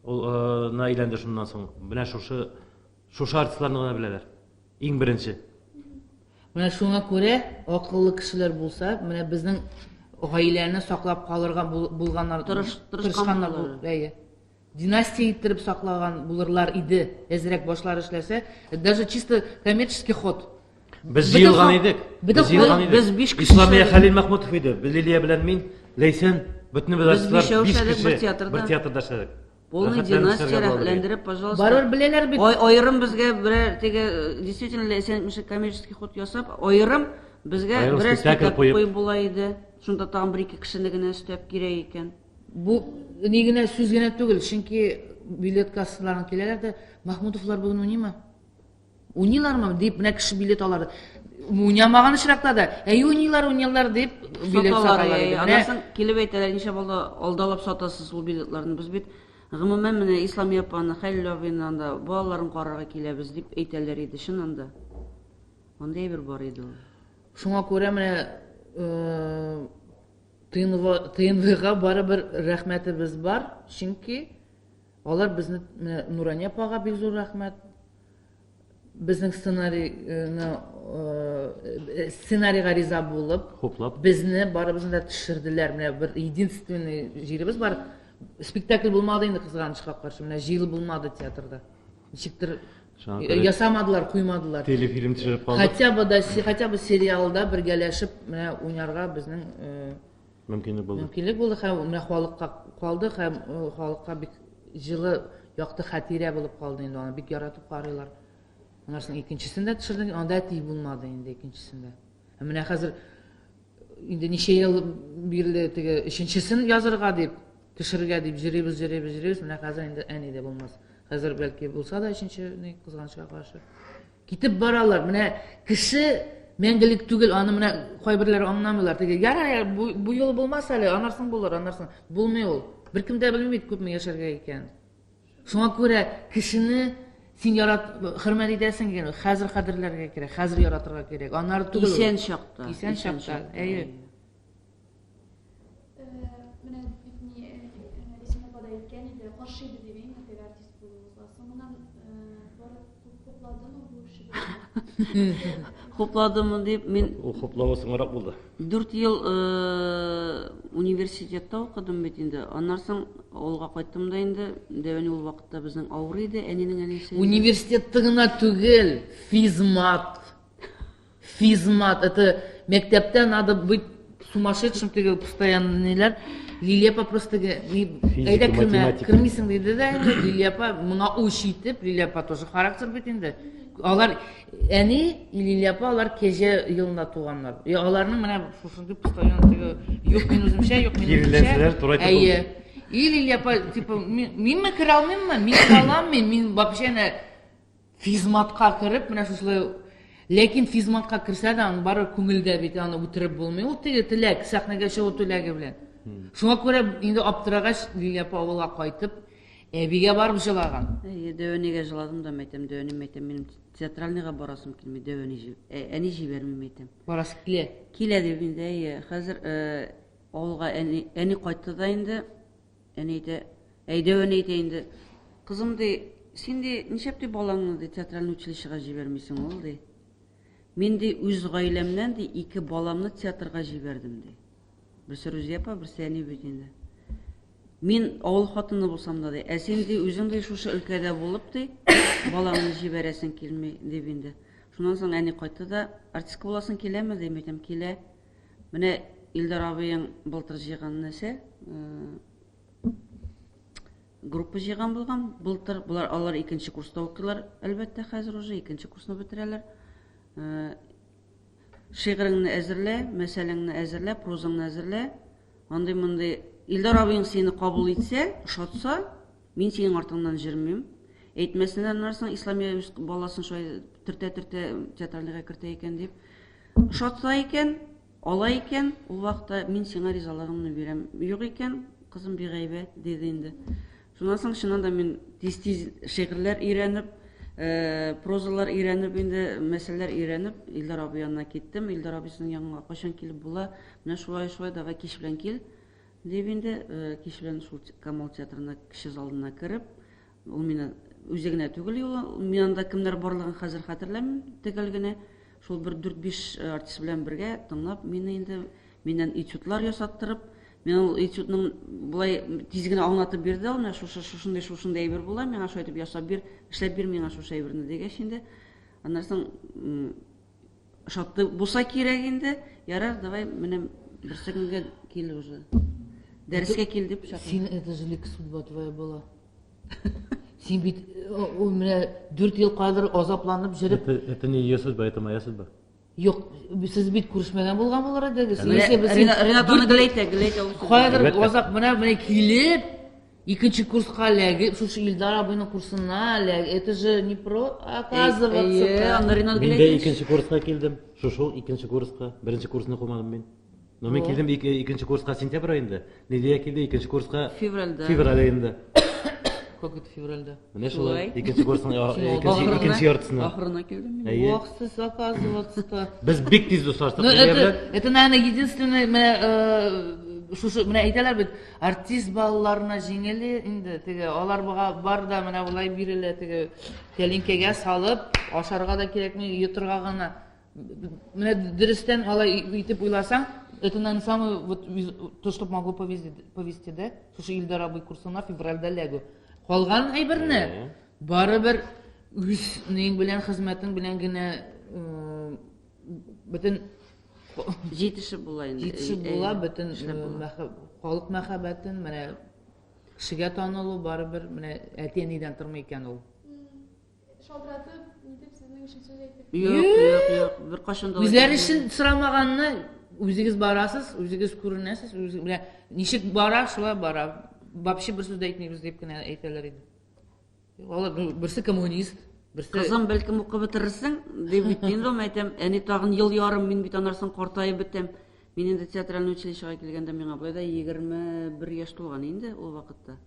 ул э, на әйләнде шуннан соң. Менә шушы шушы артистларны гына беләләр. Иң беренче. Менә шуңа күрә акыллы кешеләр булса, менә безнең гаиләне саклап калырга булганнар, тырышканнар. Әйе. Династия иттереп саклаган булырлар иде, әзрәк башлары эшләсә. Даже чисто коммерческий ход. Без җыелган идек. Без җыелган идек. Без биш кеше. Исламия Хәлил Махмутов иде. Без Лилия белән мин, Ләйсән, бөтенебез артистлар, биш кеше бер театрда. Бер театрда эшләдек. Полный династия рәхәтләндереп, пожалуйста. Барыбер беләләр бит. Ай, аерым безгә берәр теге действительно Ләйсән әйтмешли коммерческий ход ясап, аерым безгә берәр спектакль куеп була иде. Шунда тагын бер-ике кешене генә өстәп кирәк икән. Бу ни генә сүз генә түгел, чөнки билет кассаларына киләләр дә, Махмутовлар бүген уйныймы? Уйныйлармы дип менә кеше билет алар. Уйнамаган очракта да, әй уйныйлар, уйныйлар дип билет саталар иде. Аннан соң килеп әйтәләр, ничә балда алдалап сатасыз ул билетларны. Без бит гомумән менә Исламия апаны, Хәлил абыйны анда балаларын карарга киләбез дип әйтәләр иде, чыннан да. Андый әйбер бар иде ул. Шуңа күрә менә ТНВга барыбер рәхмәтебез бар, чөнки алар безне менә Нурания апага бик зур рәхмәт. Безнең сценарийны сценарийга риза булып, хуплап, безне барыбызны да төшерделәр. Менә бер единственный җиребез бар. Спектакль булмады инде кызганычка каршы. Менә җыелып булмады театрда. Ничектер ясамадылар, куймадылар. Телефильм төшереп калдык. Хотя бы да, хотя бы сериалда бергәләшеп менә уйнарга безнең мөмкинлек булды. Мөмкинлек булды һәм менә халыкка калды һәм халыкка бик җылы, якты хатирә булып калды инде аны бик яратып карыйлар. Аннан соң икенчесен дә төшердек, анда әти булмады инде икенчесендә. Ә менә хәзер инде ничә ел бирле теге өченчесен язырга дип, төшерергә дип җөрибез, җөрибез, җөрибез, менә хәзер инде әни дә булмас. Хәзер бәлки булса да өченче, ни, кызганычка каршы. Китеп баралар. Менә кеше мәңгелек түгел, аны менә кайберләре аңламыйлар. Теге, ярар, бу, бу юлы булмас әле, анарсың булыр, анарсың. Булмый ул. Беркем дә белми бит күпме яшәргә икән. Шуңа күрә кешене син ярат, хөрмәт итәсең икән, хәзер кадерләргә кирәк, хәзер яратырга кирәк. Аннары түгел. Исән чакта. Исән чакта. Әйе. Менә бит ни Рәсимә апа да әйткән иде, каршы иде дип, әйме, теге артист булуыгызга. Соңыннан барып хупладымы бу эшегезне? Хупладымы дип, мин Ул хуплавы соңрак булды. 4 ел университетта укыдым бит инде. Аннан соң авылга кайттым да инде. Дәвәни ул вакытта безнең авыр иде, әнинең әнисе. Университетта гына түгел, физмат. Физмат, это мәктәптә надо быть сумасшедшим теге постоянно ниләр. Лилия апа просто теге әйдә кермә, кермисең диде дә инде Лилия апа моңа үч итеп, Лилия апа тоже характер бит инде. Алар әни и Лилия апа алар кәҗә елында туганнар. И аларның менә шушындый постоянно теге юк мин үземчә, юк мин үземчә. Киреләнсәләр, турайтып Әйе. И Лилия апа типа минме керә алмыйммы? Мин керә алам мин, мин вообще әнә Физматка кереп, менә шушылай Ләкин физматка керсә дә, аның бары күңелдә бит, аны үтереп булмый. Ул теге теләк, сәхнәгә чыгу теләге белән. Шуңа күрә инде аптырагач, Лилия апа авылга кайтып, әбигә барып җылаган. Әйе, дәвәнигә җыладым да, мәйтәм, дәвәни, мәйтәм, минем театральныйга барасым килми, дәвәни, әни җибәрми, мәйтәм. Барасы килә. Килә дип инде, әйе. Хәзер авылга әни, әни кайтты да инде, Әни әйтә, әйдә, әни әйтә инде. Кызым, ди, син ди, нишләп ди балаңны ди театральный училищега җибәрмисең ул, ди. Мин ди үз гаиләмнән ди ике баламны театрга җибәрдем ди. Берсе Рүзия апа, берсе әни бит инде. Мин авыл хатыны булсам да ди, ә син ди үзең ди шушы өлкәдә булып ди, балаңны җибәрәсең килми дип инде. Шуннан соң әни кайтты да, артистка буласың киләме ди, әйтәм, килә. Менә Илдар абыең былтыр җыйган нәрсә, группа җыйган булган. Былтыр болар алар икенче курста укыйлар, әлбәттә, хәзер уже икенче курсны бетерәләр. Шигыреңне әзерлә, мәсьәләңне әзерлә, прозаңны әзерлә. Андый мондый Илдар абыең сине кабул итсә, ошатса, мин синең артыңнан җөрмим. Әйтмәсеннәр аннан соң Исламия үз баласын шулай төртә-төртә театральныйга кертә икән дип. Ошатса икән, ала икән, ул вакытта мин сиңа ризалыгымны бирәм. Юк икән, кызым бигайбә, диде инде. Шуннан соң чыннан да мин тиз-тиз шигырьләр өйрәнеп, э, прозалар өйрәнеп инде, мәсьәләләр өйрәнеп, Илдар абый янына киттем. Илдар абыйсының янына кайчан килеп була? Менә шулай, шулай, давай кич белән кил, дип инде, э, кич белән шул Камал театрына кече залына кереп, Ул мине үзе генә түгел юлы, мин анда кемнәр барлыгын хәзер хәтерләмим төгәл генә. Шул бер дүрт-биш э, артист белән бергә тыңлап, мине инде миннән этюдлар ясаттырып, мин ул этюдның болай тиз генә аңлатып бирде ул, менә шушы шушындый шушындый әйбер була, миңа шулай итеп ясап бир, эшләп бир миңа шушы әйберне дигәч инде. Аннан соң Ошатты булса кирәк инде. Ярар, давай менә берсе көнгә кил уже. Дәрескә кил дип чакырды. Син это же лик судьба твоя была. Син бит ул менә 4 ел кадәр азапланып җөреп. Это, это не ее судьба, это моя судьба. Юк, сез бит күрешмәгән булган булыр идегез. Ренат аны гел әйтә, гел әйтә ул. Каядыр азап менә менә килеп Икенче курска эләгеп, шушы Илдар абыйның курсына эләгеп, это же не про, оказывается. Әйе, аны Ренат Мин дә икенче курска килдем. Шушы икенче курска. Беренче курсны кумадым мин. Но мин килдем икенче курска сентябрь аенда. Лилия килде икенче курска февральдә. Февраль аенда. Как это февральдә? Менә шулай. Икенче курсның икенче икенче яртысына. Ахырына килдем мин. Әйе. Ох, сез оказывается. Без бик тиз дуслаштык. Ну, это, это, наверное, единственный, менә э, шушы, менә әйтәләр бит, артист балаларына җиңел инде, теге, алар буга бар да менә болай бирелә, теге, тәлинкәгә салып, ашарга да кирәкми, йотырга гына. Менә дөрестән алай итеп уйласаң, это, наверное, самое вот то, что могло повезти, повезти, да? Шушы Илдар абый курсына февральдә эләгү. Калган әйберне барыбер үз нең белән, хезмәтең белән генә э, бөтен Җитешеп була инде. җитешеп була, бөтен э, халык мәхәббәтен, менә кешегә танылу барыбер менә әти-әнидән тормый икән ул. Шалтыратып, нитеп сезнең өчен сүз әйтеп. Юк, юк, юк, беркайчан да. Үзләре өчен сорамаганны үзегез барасыз, үзегез күренәсез, үзе менә ничек бара, шулай бара. Вообще бер сүз дә әйтмибез дип кенә әйтәләр иде. Алар берсе коммунист, берсе Кызым, бәлкем укып бетерерсең, дип бит инде ул, әйтәм, әни тагын ел ярым, мин бит аннан соң картаеп бетәм. Мин инде театральный училищега килгәндә миңа болай да 21 яшь тулган инде ул вакытта.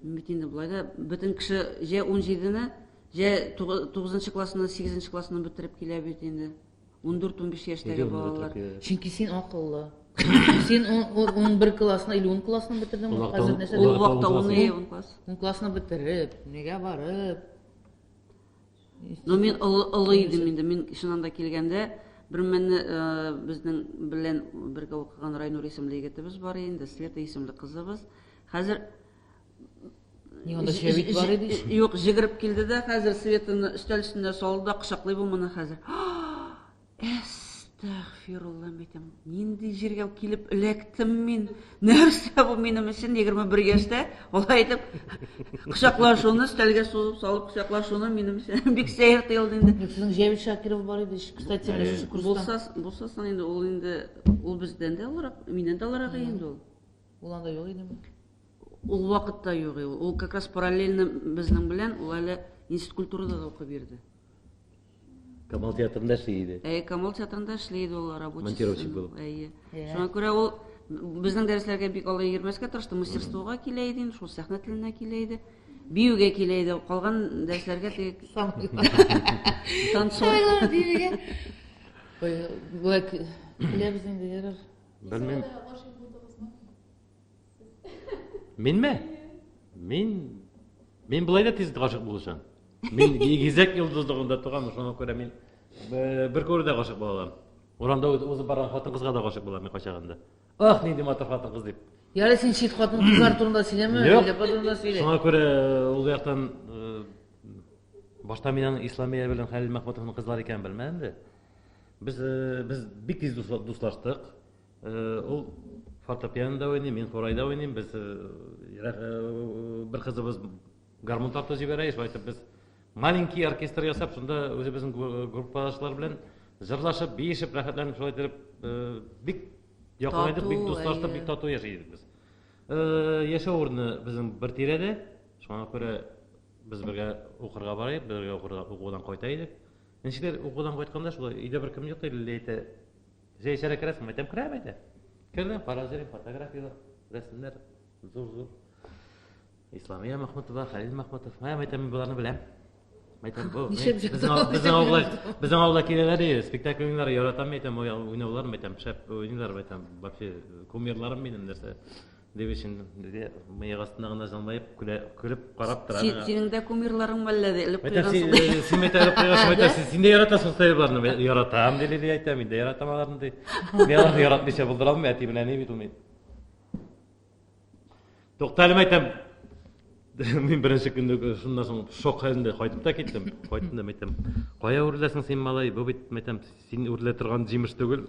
Мин бит инде болай да бөтен кеше җә 17-не, җә 9 классны, 8 классны бетереп килә бит инде. 14-15 яшьтәге балалар. Чөнки син акыллы. Син 11 классны или 10 классны бетердең, хәзер нәрсә? Ул вакытта 10 класс. 10 классны бетереп, нигә барып? Но мин олы идем инде. Мин чыннан да килгәндә бер мәлне безнең белән бергә укыган Райнур исемле егетебез бар инде, Света исемле кызыбыз. Хәзер Ни анда Җәвит бар иде ич. Юк, җигереп килде дә, хәзер Светаны өстәл өстенә салды да кочаклый бу моны хәзер. Әстәгъфирулла, әйтәм, нинди җиргә килеп эләктем мин? Нәрсә бу минем өчен 21 яшьтә? Алай итеп кочаклашуны, өстәлгә сузып салып кочаклашуны минем өчен бик сәер тоелды инде. Юк, сезнең Җәвит Шакиров бар иде ич, кстати, менә шушы курста. Булса, булса соң инде ул инде ул бездән дә олырак, миннән дә олырак инде ул. Ул анда юк идеме? Ул вакытта юк ул. Ул как раз параллельно безнең белән, ул әле институт культурада да укып йөрде. Камал театрында эшли иде. Әйе, Камал театрында эшли иде ул рабочий. Монтировщик булып. Әйе. Шуңа күрә ул безнең дәресләргә бик алай йөрмәскә тырышты, мастерствога килә иде, шул сәхнә теленә килә иде. Биюгә килә иде, калган дәресләргә теге танцор. Биюгә. Болай көләбез инде, ярар. Белмим. Минме? Мин мин болай да тиз гашык булучан. Мин игезәк йолдызлыгында туганмын, шуңа күрә мин бер күрүдә гашык була алам. Урамда узып барган хатын-кызга да гашык булам мин кайчагында. Ах, нинди матур хатын-кыз дип. Ярый, син чит хатын-кызлар турында сөйләмә, Ләйлә турында сөйлә. Шуңа күрә ул яктан башта мин аның Исламия белән Хәлил Мәхмүтовның кызлары икәнен белмәдем дә. Без без бик тиз дуслаштык. Ул фортепианода уйный, мин курайда уйныйм. Без бер кызыбыз гармун тартып җибәрә, шулай итеп без маленький оркестр ясап, шунда үзебезнең группадашлар белән җырлашып, биешеп, рәхәтләнеп шулай итеп бик якынайдык, бик дуслаштык, бик тату яши идек без. Яшәү урыны безнең бер тирәдә, шуңа күрә без бергә укырга бара идек, бергә укудан кайта идек. Ничектер укудан кайтканда шулай өйдә беркем юк иде, әйтә. Җәй эчәргә керәсең, әйтәм, керәм әйтә. Кердем, карап йөрим, фотографияләр, рәсемнәр, зур-зур. Исламия Махмутова, Хәлил Махмутов. Мә, әйтәм, мин боларны беләм. Әйтәм, бу безнең авылда, безнең авылда киләләр, спектакль уйныйлар, яратам, әйтәм, уйнауларын, әйтәм, шәп уйныйлар, әйтәм, вообще кумирларым минем нәрсә. Дип өчен мыек астында гына җылмаеп, көлә, көлеп карап тора. Синең дә кумирларың мәллә ди, элеп куйгансың. Син әйтә элеп куйгансың, әйтә, син дә яратасың Саевларны. Яратам, ди Лилия әйтә, мин дә яратам аларны ди. Мин аларны яратмыйча булдыра алмыйм, әти белән әни бит ул мин. Тукта әле, әйтәм. Мин беренче көндә шуннан соң шок хәлендә кайтып та киттем. Кайттым да әйтәм, кая үреләсең син, малай? Бу бит, әйтәм, син үрелә торган җимеш түгел.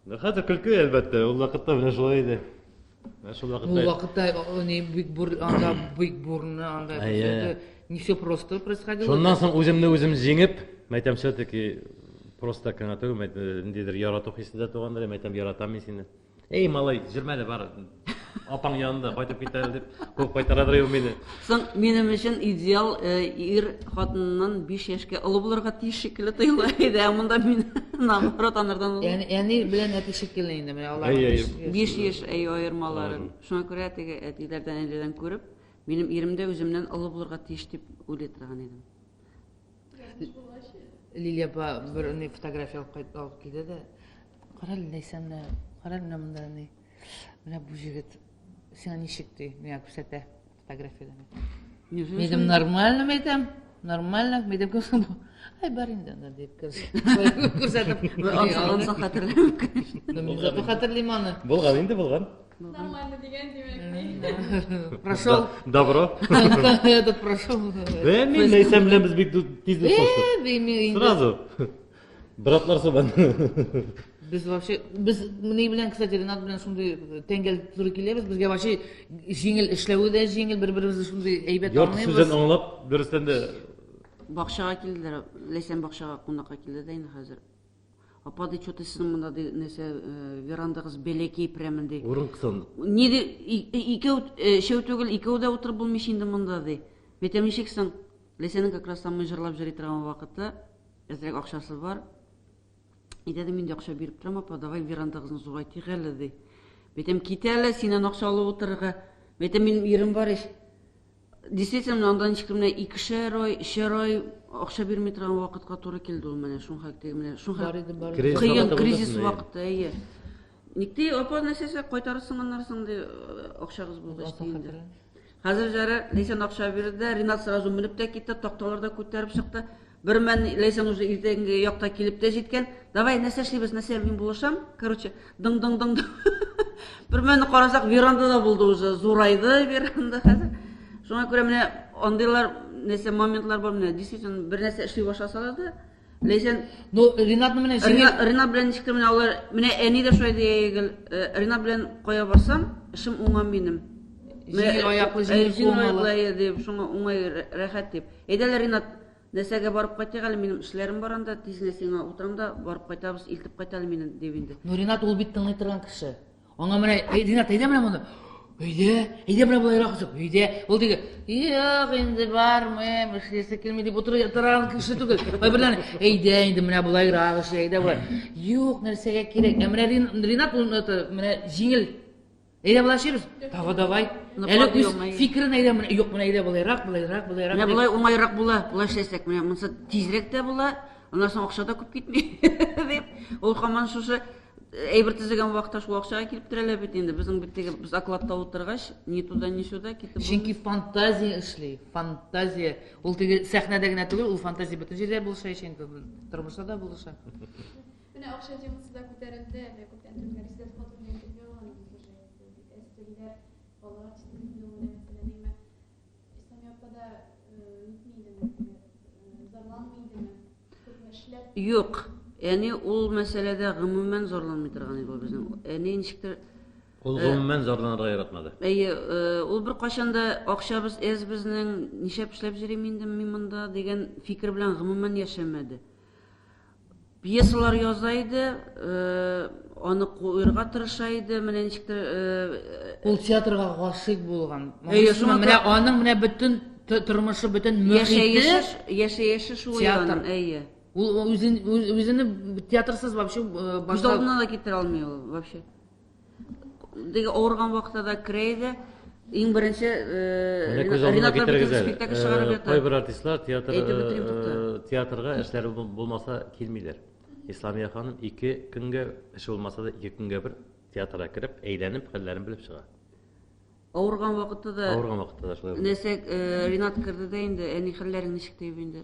Ну, хәзер көлке, әлбәттә, ул вакытта менә шулай иде. Менә шул вакытта. Ул вакытта не бик бур, анда бик бурны, анда это не все просто происходило. Шуннан соң үземне үзем җиңеп, мәйтәм, все-таки просто так кына түгел, ниндидер ярату хисе дә тугандыр, мәйтәм, яратам мин сине. Эй, малай, җөрмә әле, бар. Апаң янында кайтып кит әле дип куып кайтарадыр ул мине. Соң минем өчен идеал э, ир хатыннан 5 яшькә олы булырга тиеш шикелле тоела иде. Ә монда мин наоборот анардан олы. Әни, әни белән әти шикелле инде менә алар. 5 яшь әй аермалары. Шуңа күрә теге әтиләрдән әниләрдән күреп, Минем ирем дә үземнән олы булырга тиеш дип уйлый торган идем. Лилия апа бер ни фотография алып кайт алып килде дә. Кара әле, Ләйсән, менә, кара менә монда ни. Менә бу җегет сиңа ничек ди, миңа күрсәтә фотографиядә. Мин әйтәм, нормально, мин әйтәм, нормально, мин әйтәм, кем соң бу? Ай, бар инде анда дип күрсәтеп. Ансы хәтерләмим, конечно. Мин зато хәтерлим аны. Булган инде, булган. Нормально дигән, димәк. Прошел. Добро. Этот прошел. Мин Ләйсән белән без бик тиз дуслаштык. Сразу. Братлар сыман. Без вообще, без ни белән, кстати, Ренат белән шундый тәңгәл туры киләбез. Безгә вообще җиңел эшләве дә җиңел, бер-беребезне шундый әйбәт аңлыйбыз. Ярты сүзен аңлап, дөрестән дә. Бакчага килделәр. Ләйсән бакчага кунакка килде дә инде хәзер. Апа, ди, что-то сезнең монда, ди, нәрсә, верандагыз бәләкәй прямо, ди. Урын кысан. Ни, ди, икәү, өчәү түгел, икәү дә утырып булмый инде монда, ди. Әйтәм, ничек соң? Ләйсәнең как раз самый җырлап йөри торган вакыты, әзрәк акчасы бар. Әйтә, ди, мин дә акча биреп торам, апа, давай верандагызны зурайтыйк әле, ди. Әйтәм, кит әле, синнән акча алып утырырга. Әйтәм, минем ирем бар ич. Действительно, анда ничек менә икешәр ай, өчәр ай акча бирми торган вакытка туры килде ул менә шуңа теге менә шуңа. Бар иде, бар иде. Кыен кризис вакыты, әйе. Ник ди, апа нәрсәсе кайтарырсың аннан соң ди, акчагыз булгач ди инде. Хәзер җары Ләйсән акча бирде дә, Ринат сразу менеп тә китте, такталар да күтәреп чыкты. Бер мән Ләйсән уже иртәнге якта килеп тә җиткән. Давай, нәрсә эшлибез, нәрсә, мин булышам. Короче, дың-дың-дың. Бер мәнне карасак, веранда да булды уже, зурайды веранда хәзер. Шуңа күрә менә андыйлар нәрсә моментлар бар менә, действительно бер нәрсә эшли башласалар да, Ләйсән Ну, Ринатны менә җиңел Ринат белән ничектер менә алар, менә әни дә шулай дия гел, Ринат белән кая барсам, эшем уңа минем. Җиңел аяклы, җиңел куллы. Дип, шуңа уңай рәхәт дип. Әйдә әле, Ринат, нәрсәгә барып кайтыйк әле, минем эшләрем бар анда, тиз генә сиңа утырам да, барып кайтабыз, илтеп кайт әле мине, дип инде. Ну, Ринат ул бит тыңлый торган кеше. Аңа менә, әй, Ринат, әйдә менә моны. Әйдә, әйдә менә болайрак үсеп, әйдә. Ул теге, юк, инде бармыйм, эшлисе килми дип утыра торган кеше түгел. Кайберләре, әйдә инде менә болайрак эшлә, әйдә болай. Юк, нәрсәгә кирәк. Ә менә Ринат ул это, менә җиңел. Әйдә болай эшлибез. Давай, давай. Әле үз фикерен әйдә, менә юк, менә әйдә болайрак, болайрак, болайрак. Менә болай уңайрак була, болай эшләсәк, менә монысы тизрәк тә була, аннан соң акча да күп китми дип. Ул һаман шушы әйбер төзегән вакытта шул акчага килеп терәлә бит инде. Безнең бит теге без окладта утыргач, ни туда, ни сюда китеп. Чөнки фантазия эшли, фантазия. Ул теге сәхнәдә генә түгел, ул фантазия бөтен җирдә булыша ич инде, тормышта да булыша. Менә акча темасы да күтәрелде, әле күптән түгел Резидә Төхвәтуллина интервью алган иде тоже инде. Бик әз түлиләр, балалар артисты бит инде ул менә мәсәлән, әмма Исламия апа да нитми идеме, теге зарланмый идеме? Күпме эшләп? Юк, әни ул мәсьәләдә гомумән зарланмый торган иде ул безнең. Әни ничектер Ул гомумән зарланырга яратмады. Әйе, ул беркайчан да акчабыз әз безнең, нишләп эшләп йөрим инде мин монда дигән фикер белән гомумән яшәмәде. Пьесалар яза иде, аны куерга тырыша иде, менә ничектер. Ул театрга гашыйк булган. Әйе, шуңа менә аның менә бөтен тормышы, бөтен мөхите яшәеше шул театр. Әйе. Ул үзен үзене театрсыз вообще башта Күз алдына да китерә алмый ул вообще. Теге авырган вакытта да керә иде. Иң беренче Менә күз алдына китерегез әле. Кайбер артистлар театр театрга эшләре булмаса килмиләр. Исламия ханым ике көнгә эше булмаса да ике көнгә бер театрга кереп, әйләнеп, хәлләрен белеп чыга. Авырган вакытта да Авырган вакытта да шулай. Нәрсә, Ринат керде дә инде, әни хәлләрең ничек дип инде.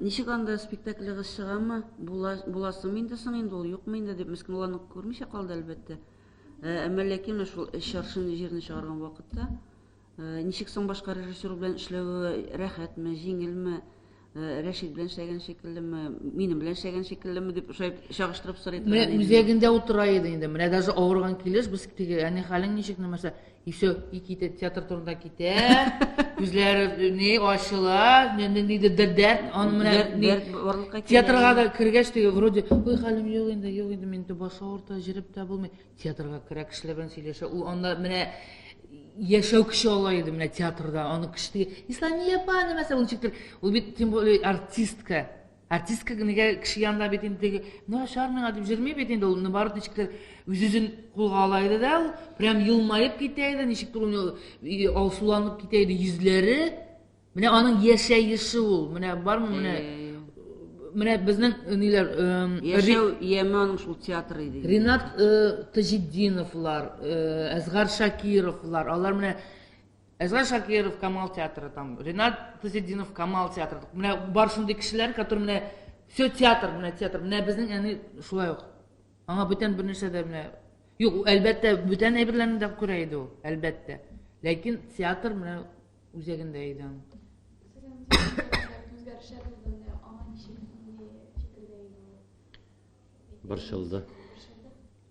Ничек анда спектаклегыз чыгамы? Була, буласымы инде соң инде ул, юкмы инде дип, мескен ул аны күрмичә калды, әлбәттә. Әмма ләкин менә шул өч аршин җирне чыгарган вакытта, ничек соң башка режиссер белән эшләве рәхәтме, җиңелме, Рәшит белән эшләгән шикеллеме, минем белән эшләгән шикеллеме дип шулай чагыштырып сорый торган Менә үзәгендә утыра иде инде. Менә даже авырган килеш без теге, әни хәлең ничек, нәмәсә. И все, и китә, театр турында китә. Күзләре ни ачыла, ни ни дә дәрт, аны менә дәрт барлыкка килә. Театрга да кергәч теге вроде, ой, хәлем юк инде, юк инде, мин баш авырта, җөреп тә булмый. Театрга керә, кешеләр белән сөйләшә. Ул анда менә яшәү көче ала иде менә театрда. Аны кеше теге, Исламия апа, нәмәсә, ул ничектер, ул бит тем более артистка. Артистка нигә кеше янында бит инде теге, начар миңа дип йөрми бит инде ул, наоборот, ничектер үз-үзен кулга ала иде дә ул, прям елмаеп китә иде, ничектер ул алсуланып китә иде йөзләре. Менә аның яшәеше ул, менә бармы менә менә безнең ниләр яшәү яме аның шул театр иде. Ринат Таҗетдиновлар, Әзгар Шакировлар, алар менә Әзгар Шакиров Камал театры там, Ринат Таҗетдинов Камал театры. Менә бар шундый кешеләр, которые менә все театр, менә театр. Менә безнең әни шулай ук. Аңа бүтән бер нәрсә дә менә Юк, әлбәттә, бүтән әйберләрне дә күрә иде ул, әлбәттә. Ләкин театр менә үзәгендә иде аның. Борчылды.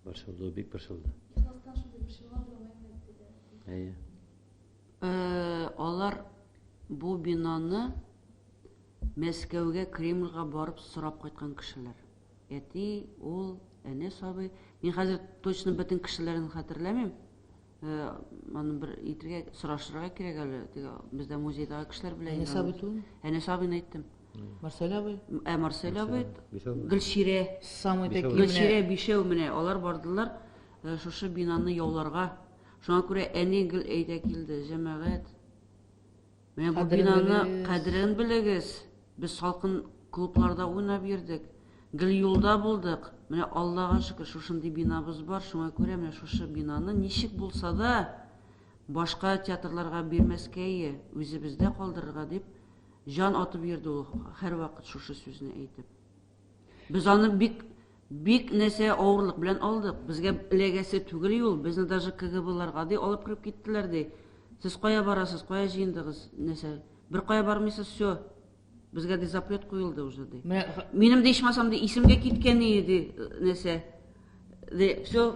Борчылды, бик борчылды. Әйе. Алар бу бинаны Мәскәүгә, Кремльгә барып сорап кайткан кешеләр. Әти, ул, Әнәс абый. Мин хәзер точно бөтен кешеләрен хәтерләмим. Аны бер итергә, сорашырга кирәк әле. Теге бездә музейдагы кешеләр белә. Әнәс абый түгелме? Әнәс абыйны әйттем. Марсель абый? Ә Марсель абый, Гөлчирә. Самый такие. Гөлчирә бишәү менә алар бардылар шушы бинаны яуларга. Шуңа күрә әни гел әйтә килде, җәмәгать. Менә бу бинаны кадерен белегез. Без салкын клубларда уйнап йөрдек. Гел юлда булдык. Менә Аллага шөкер, шушындый бинабыз бар. Шуңа күрә менә шушы бинаны ничек булса да башка театрларга бирмәскә ие, үзебездә калдырырга дип җан атып йөрде ул һәрвакыт шушы сүзне әйтеп. Без аны бик бик нәрсә авырлык белән алдык. Безгә эләгәсе түгел юл. Безне даже КГБларга ди алып кереп киттеләр ди. Сез кая барасыз, кая җыендыгыз, нәрсә? Бер кая бармыйсыз, все. Безгә ди запрет куелды уже ди. Минем дә ичмасам ди исемгә киткән иде ди нәрсә. Ди, все,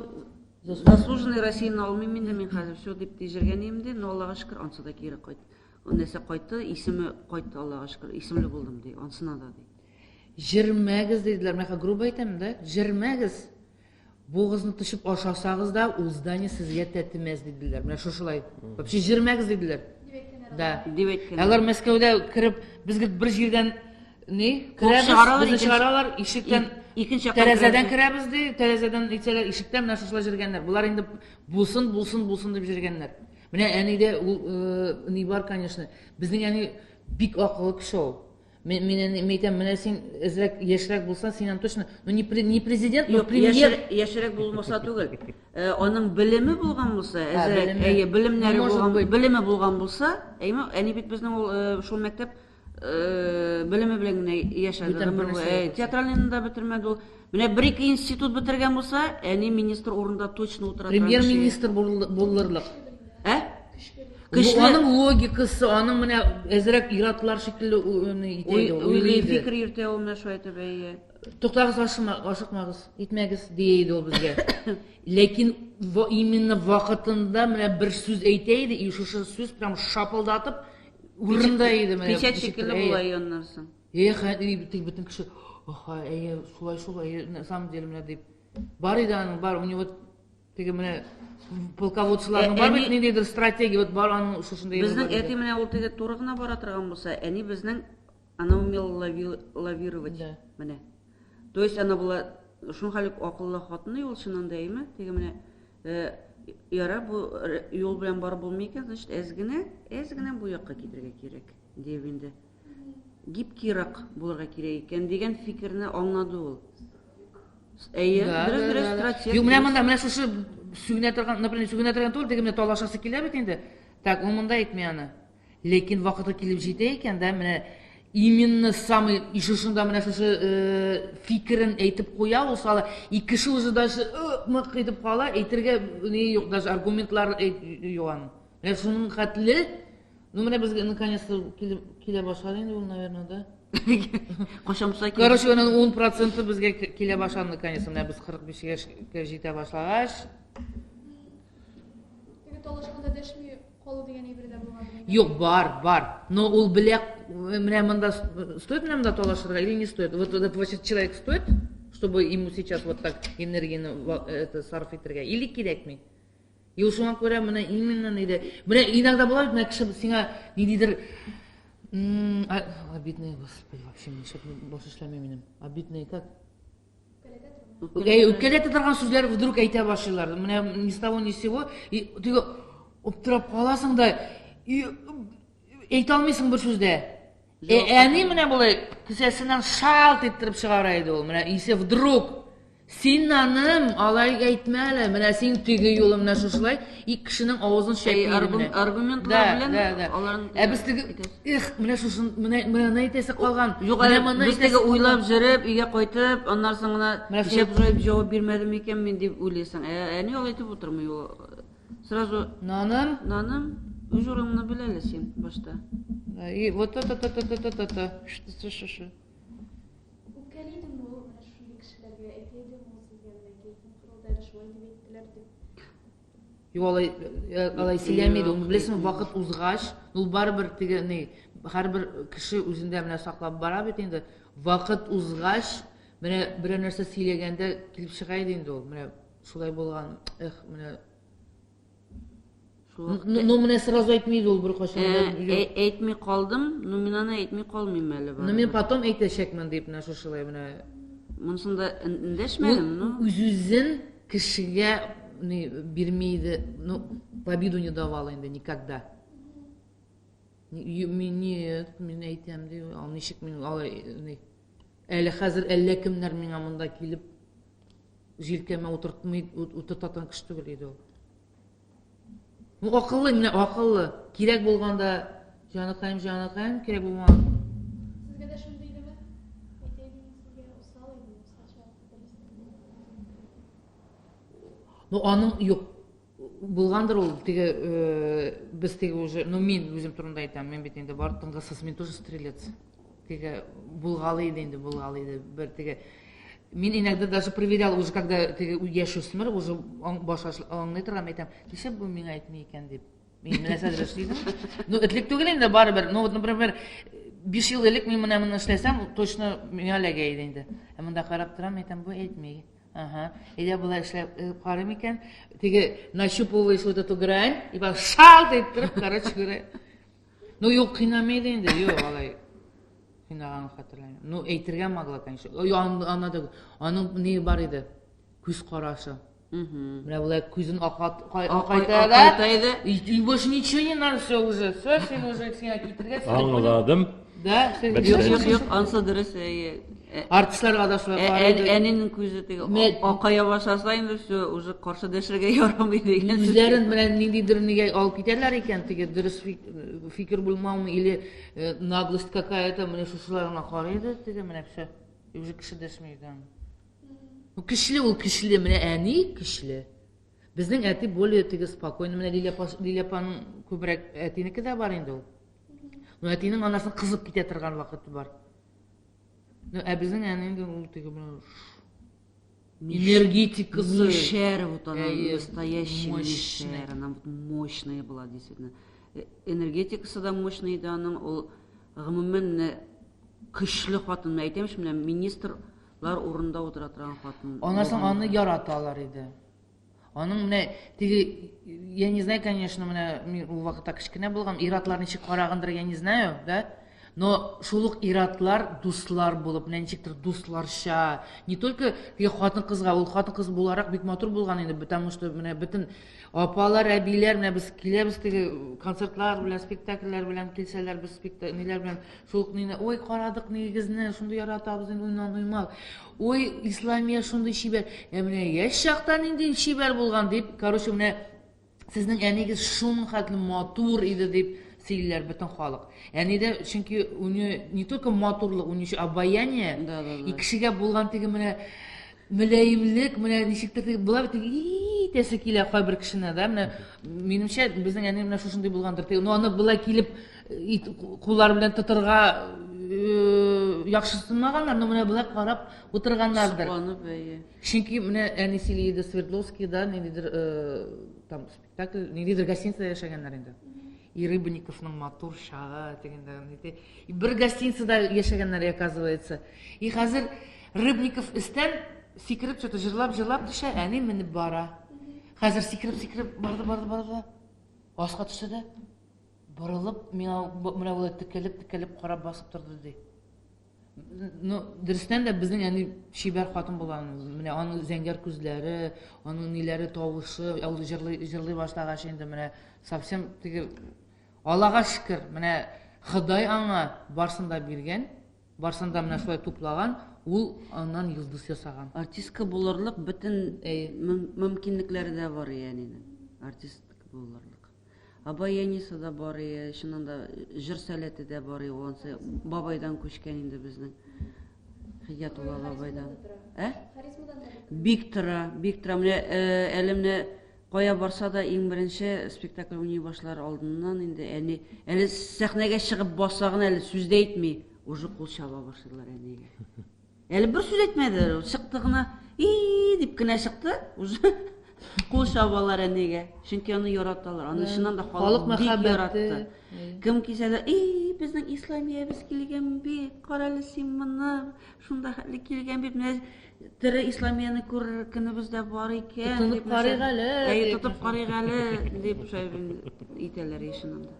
заслуженный Россияне алмыйм инде мин хәзер, все дип ди җөргән идем ди, но Аллага шөкер, ансы да кире кайт. Нәрсә кайтты, исеме кайтты, Аллага шөкер, исемле булдым ди, ансына да ди. Җөрмәгез диделәр, мен грубо әйтәм да, җөрмәгез. Бу кызны төшеп ашасагыз да, ул здание сезгә тәтемәс диделәр. Менә шушылай. Вообще җөрмәгез диделәр. Да. Дип әйткәннәр. Алар Мәскәүдә кереп, без бер җирдән ни? Керәбез, безне чыгаралар, ишектән икенче яктан тәрәзәдән керәбез ди, тәрәзәдән әйтсәләр, ишектән менә шушылай җөргәннәр. Болар инде булсын, булсын, булсын дип җөргәннәр. Менә әнидә ул ни бар, конечно. Безнең әни бик акыллы кеше ул. Мин мин әйтәм, менә син әзрәк яшьрәк булсаң, синнән точно, ну не не президент, но премьер. Яшьрәк булмаса түгел. Аның белеме булган булса, әзрәк, әйе, белемнәре булган, белеме булган булса, әйме, әни бит безнең ул шул мәктәп белеме белән генә яшәде. Гомер буе. Театральныйны да бетермәде ул. Менә бер-ике институт бетергән булса, әни министр урында точно утыра. Премьер-министр булырлык. Ә? Көчле. Аның логикасы, аның менә әзрәк иратлар шикелле итә иде. Уйлый, фикер йөртә ул менә шулай итеп, әйе. Туктагыз, ашыкмагыз, итмәгез, дия иде ул безгә. Ләкин именно вакытында менә бер сүз әйтә иде, и шушы сүз прям шапылдатып урында иде менә. Печать шикелле була аннан соң. Эх, бөтен кеше, аха, әйе, шулай шул, әйе, на самом деле менә дип. Бар иде аның, бар, у него теге менә полководцыларның бар бит ниндидер стратегия, вот бар аның шушындый. Безнең әти менә ул теге туры гына бара торган булса, әни безнең она умела лавировать. Менә. То есть она была шул хәлек акыллы хатыны ул чыннан да, әйме? Теге менә яра бу юл белән барып булмый икән, значит, әз генә, әз генә бу якка китергә кирәк, дип инде. Гибкийрак булырга кирәк икән дигән фикерне аңлады ул. Әйе, дөрес, дөрес, стратег. Юк, менә монда, менә шушы сүгенә торган, например, сүгенә торган түгел, теге менә талашасы килә бит инде. Так, ул монда әйтми аны. Ләкин вакыты килеп җитә икән, да, менә именно самый и шушында менә шушы фикерен әйтеп куя ул сала, и кеше уже даже мык итеп кала, әйтергә ни юк, даже аргументлар юк аның. Менә шуның хәтле, ну менә безгә наконец-то килә башлады инде ул, наверное, да? Кашан булса килә. Короче, аның 10% безгә килә башлады наконец-то. Менә без 45 яшькә җитә башлагач. Теге талашканда дәшми калу дигән әйбер дә булган. Юк, бар, бар. Но ул белә, менә монда стоит менә монда талашырга или не стоит? Вот этот вообще человек стоит, чтобы ему сейчас вот так энергияне это сарыф итәргә или кирәкми? И ул шуңа күрә менә именно нидә. Менә иногда була бит, менә кеше сиңа ниндидер Обидные, господи, вообще нишләп баш эшләми минем. Обидные как? Үпкәләтә торган сүзләр вдруг әйтә башлыйлар. Менә ни с того ни с сего. И теге аптырап каласың да, и әйтә алмыйсың бер сүз дә. Ә әни менә болай кесәсеннән шалт иттереп чыгара иде ул. Менә исе вдруг Син, наным, алай әйтмә әле, менә син теге юлы менә шушылай, и кешенең авызын чәпи иде менә. Аргументлар белән аларны. Ә без теге, эх, менә шушын, менә моны әйтәсе калган. Юк, әле без теге уйлап җөреп, өйгә кайтып, аннан соң гына нишләп шулай җавап бирмәдем икән мин дип уйлыйсың. Ә әни алай итеп утырмый ул. Сразу Наным, наным, үз урыныңны бел әле син башта. И вот то то то то то то то. Ш ш ш. Үпкәли идеме ул менә шушындый кешеләргә, әйтә идеме ул сезгә менә кәефем кырылды әле шулай дип әйттеләр дип? Юк, алай, э, алай сөйләми иде. Ул беләсеңме, вакыт узгач, ул барыбер теге ни, һәрбер кеше үзендә менә саклап бара бит инде. Вакыт узгач, менә берәр нәрсә сөйләгәндә килеп чыга иде инде ул. Менә шулай булган, эх, менә Шул Ну, менә сразу әйтми иде ул беркайчан да. Э, әйтми калдым, но мин аны әйтми калмыйм әле. Ну, мин потом әйтәчәкмен дип, менә шушылай менә. Монысын да эндәшмәдем, но. Үз-үзен кешегә ни бирми иде, ну, в обиду не давала инде никогда. Мин нет, мин әйтәм ди, ал ничек мин алай ни. Әле хәзер әллә кемнәр миңа монда килеп җилкәмә утыртмый, утырта торган кеше түгел иде ул. Ну, акыллы, менә акыллы. Кирәк булганда җаныкаем, җаныкаем, кирәк булмаган. Сезгә дә шундый идеме? Әйтә идеме сезгә, усал идеме, усалча хәтерлисезме? Ну, аның юк. Булгандыр ул теге э, без теге уже, ну мин үзем турында әйтәм, мин бит инде бар тынгысыз, мин тоже стрелец. Теге булгалый иде инде, булгалый иде. Бер теге Мин иногда даже проверял уже, когда теге яшүсмер уже баш аңлый торган, әйтәм, нишләп бу миңа әйтми икән дип. Мин менә хәзер эшлидем. Ну, этлек түгел инде барыбер. Ну, вот, например, 5 ел элек мин менә моны эшләсәм, точно миңа эләгә иде инде. Ә монда карап торам, әйтәм, бу әйтми. Ага. Әйдә болай эшләп э, карыйм икән. Теге нащупываешь вот эту грань, и потом шалт иттереп, короче говоря. Ну, юк, кыйнамый иде инде, юк, алай. Кыйнаганын хәтерләмим. Ну, әйтергә могла, конечно. Ой, ана да, аның ни бар иде? Күз карашы. Менә болай күзен акайта да. И больше ничего не надо, все уже. Все, син уже сиңа китергә. Аңладым. Да, Юк, юк, юк, ансы дөрес, әйе. Артистларга да шулай карый. Әнинең күзе теге акая башласа инде все, уже каршы дәшергә ярамый дигән. Үзләрен менә ниндидер нигә алып китәләр икән, теге дөрес фикер булмаумы или наглость какая-то, менә шушылар гына карый иде, теге менә все. И уже кеше дәшми иде. Ну, көчле ул, көчле, менә әни көчле. Безнең әти более теге спокойный, менә Лилия апа, Лилия апаның күбрәк әтинеке дә бар инде ул. Ну, әтинең анасы кызып китә торган вакыты бар. Ну, ә безнең әни инде ул теге менә энергетикасы. Мишәр, вот она настоящая мишәр, она вот мощная была действительно. Э, энергетикасы да мощный иде аның, ул гомумән көчле хатын, әйтәм менә министрлар урында утыра торган хатын. Аннан соң аны яраталар иде. Аның менә теге, я не знаю, конечно, менә мин ул вакытта кечкенә булган, ир-атлар ничек карагандыр, я не знаю, да? Но шул ук ир-атлар дуслар булып, менә ничектер дусларча, не только теге хатын-кызга, ул хатын-кыз буларак бик матур булган инде, потому что менә бөтен апалар, әбиләр, менә без киләбез теге концертлар белән, спектакльләр белән килсәләр, без спектакль ниләр белән шул ук нине, ой, карадык нигезне, шундый яратабыз инде, уйнан уймак. Ой, Исламия шундый чибәр. Ә менә яшь чакта нинди чибәр булган дип, короче, менә сезнең әнигез шуның хәтле матур иде дип сөйлиләр бөтен халык. Әнидә чөнки у нее не только матурлык, у нее еще обаяние. Да, да, да. И кешегә булган теге менә мөлаемлек, менә ничектер теге була бит итәсе килә кайбер кешене, да, менә минемчә безнең әни менә шушындый булгандыр. Но аны болай килеп куллары белән тотырга э, яхшысынмаганнар, но менә болай карап утырганнардыр. Сокланып, әйе. Чөнки менә әни сөйли иде Свердловскийда ниндидер э, там спектакль, ниндидер гостиницада яшәгәннәр инде. И Рыбниковның матур чагы дигәндә нидә. Бер гостиницада яшәгәннәр, оказывается. И хәзер Рыбников өстән сикереп что-то җырлап-җырлап төшә, әни менеп бара. Хәзер сикереп-сикереп барды, барды, барды. Аска төште дә. Борылып, миңа менә болай текәлеп-текәлеп карап басып торды, ди. Ну, дөрестән дә безнең әни чибәр хатын була. Менә аның зәңгәр күзләре, аның ниләре, тавышы, ул җырлый, җырлый башлагач инде менә совсем теге Аллага шөкер, менә Ходай аңа барсын да биргән, барсын да менә шулай туплаган, ул аннан йолдыз ясаган. Артистка булырлык бөтен мөмкинлекләре дә бар әнинең. Артист булырлык. Обаяниясе дә бар, чыннан да җыр сәләте дә бар, ул ансы бабайдан күчкән инде безнең. Хидиятулла бабайдан. Ә? Бик тора, бик тора. Менә әле менә кая барса да иң беренче спектакль уйный башлар алдыннан инде әни әле сәхнәгә чыгып баса гына әле сүз дә әйтми, уже кул чаба башлыйлар әнигә. Әле бер сүз әйтмәде, ул чыкты гына, и дип кенә чыкты, уже кул чабалар әнигә. Чөнки аны яраталар. Аны чыннан да халык бик яратты. Кем килсә дә, и безнең Исламиябез килгән бит, карале син моны, шунда хәтле килгән бит, менә тере Исламияне күрер көнебез дә бар икән. Тотынып карыйк әле. Әйе, тотып карыйк әле, дип шулай итәләр чыннан да.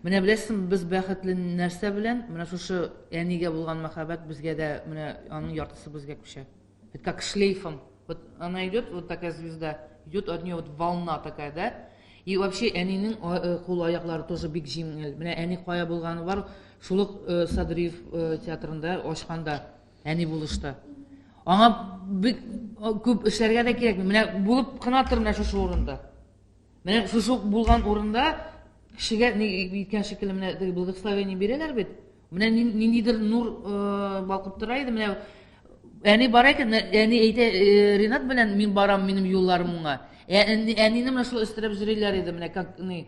Менә беләсезме, без бәхетле нәрсә белән? Менә шушы әнигә булган мәхәббәт безгә дә, менә аның яртысы безгә күчә. Это как шлейфом. Вот она идет, вот такая звезда, идет от нее вот волна такая, да? И вообще әнинең э, кул аяклары тоже бик җиңел. Менә әни кая булганы бар, шул ук э, Садриев э, театрында ачканда әни булышты. Аңа бик күп эшләргә дә кирәкми. Менә булып кына тор менә шушы урында. Менә шушы булган урында кешегә ни әйткән шикелле менә теге благословение бирәләр бит. Менә ниндидер нур э, балкып тора иде. Менә әни бара икән, әни әйтә э, Ринат белән мин барам, минем юлларым уңа. Ә, әнине менә шул өстерәп йөриләр иде, менә как ни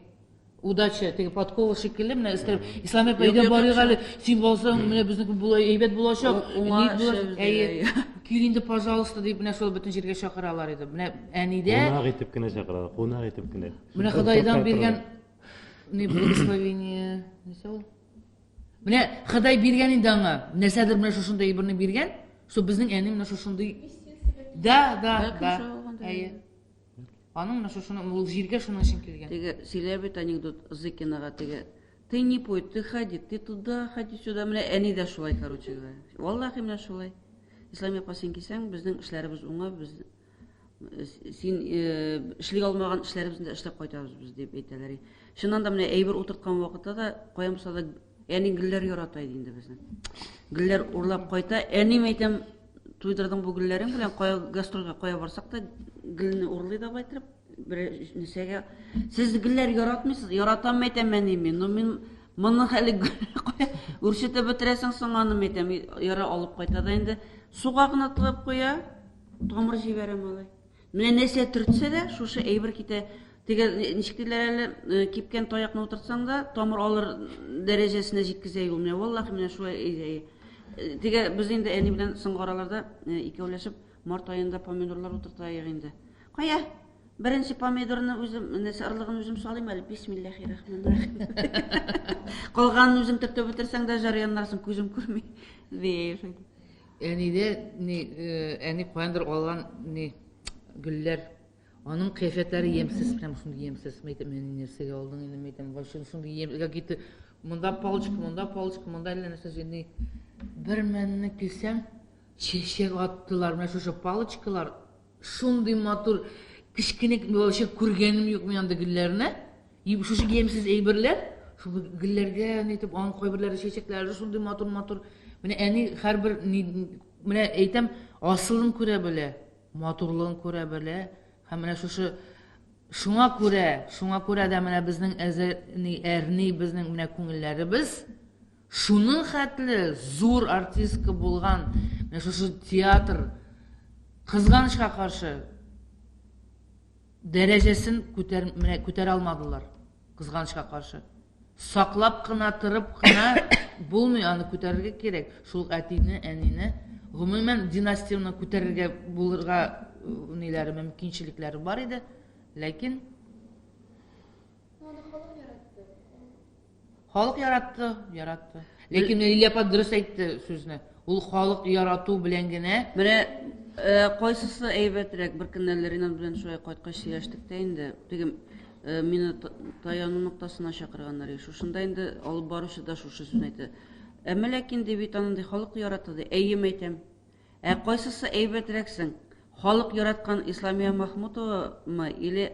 удача, теге подкова шикелле менә өстерәп. Ислам апа өйдә барыйк әле, син барсаң, менә безнеке болай әйбәт булачак. Әйе. Кил инде, пожалуйста, дип менә шул бөтен җиргә чакыралар иде. Менә әнидә Кунак итеп кенә чакыралар, кунак итеп кенә. Менә Ходайдан биргән ни благословение, нәрсә ул? Менә Ходай биргән инде аңа. Нәрсәдер менә шушындый әйберне биргән, что безнең әни менә шушындый Да, да, да. Әйе. Аның менә шушыны ул җиргә шуның өчен килгән. Теге сөйләп бит анекдот Зыкинага теге Ты не пой, ты ходи, ты туда ходи, сюда. Менә әни дә шулай, короче говоря. Валлахи менә шулай. Ислам апа, син килсәң, безнең эшләребез уңа, без э, син э, эшли алмаган эшләребезне дә эшләп кайтабыз без дип әйтәләр. Чыннан да менә әйбер утырткан вакытта да каян булса да әни гөлләр ярата иде инде безнең. Гөлләр урлап кайта. Әним әйтәм, туйдырдың бу гөлләрең белән, кая гастрольгә кая барсак та гөлне урлый да кайтырып бер нәрсәгә. Сез гөлләр яратмыйсыз, яратам әйтәм әни мин. Но мин моны әле кая үрчетеп бетерәсең соң аны әйтәм. Яра алып кайта да инде суга гына тыгып куя, тамыр җибәрә малай. Менә нәрсә төртсә дә, шушы әйбер китә. Теге ничек диләр әле, э, кипкән таякны утыртсаң да, тамыр алыр дәрәҗәсенә җиткезә ул. Менә валлахи менә шулай әйдә. Э, теге без инде әни белән соңгы араларда э, икәүләшеп март аенда помидорлар утыртаек инде. Кая? Беренче помидорны үзем, нәрсә орлыгын үзем салыйм әле. Бисмиллахи рахмани рахим. Калганын үзең төртеп бетерсәң дә җар яннарсың, күзем күрми. Ди. Әнидә ни, э, әни каяндыр алган ни гөлләр. Аның кыяфәтләре ямьсез, прям шундый ямьсез. Мин әйтәм, әни нәрсәгә алдың инде, мин әйтәм, вообще шундый ямь, какие-то монда палочка, монда палочка, монда әллә нәрсә ни. Бер мәнне килсәм, чәчәк аттылар, менә шушы палочкалар шундый матур, кечкенә, вообще күргәнем юк мин андый гөлләрне. И шушы ямьсез әйберләр, шул гөлләргә нитеп, аның кайберләре чәчәкләре шундый матур-матур. Менә әни һәрбер менә әйтәм, асылын күрә белә, матурлыгын күрә белә. Һәм менә шушы шуңа күрә, шуңа күрә дә менә безнең әзер ни әрни безнең менә күңелләребез шуның хәтле зур артистка булган менә шушы театр кызганычка каршы дәрәҗәсен күтәр, менә күтәрә алмадылар, кызганычка каршы. Саклап кына торып кына булмый, аны күтәрергә кирәк. Шул ук әтине, әнине, гомумән династияне күтәрергә булырга э, ниләре, мөмкинчелекләре бар иде. Ләкин Аны халык яратты. Халык яратты, яратты. Ләкин Лилия апа дөрес әйтте сүзне. Ул халык ярату белән генә Менә э, кайсысы әйбәтрәк, бер көнне әле Ринат белән шулай кайткач сөйләштек тә инде. Теге Мине таяну ноктасына чакырганнар иде. Шушында инде алып баручы да шушы сүзне әйтте. Әмма ләкин ди бит аны ди халык ярата ди. Әйе, әйтәм. Ә кайсысы әйбәтрәк соң? Халык яраткан Исламия Махмутовамы или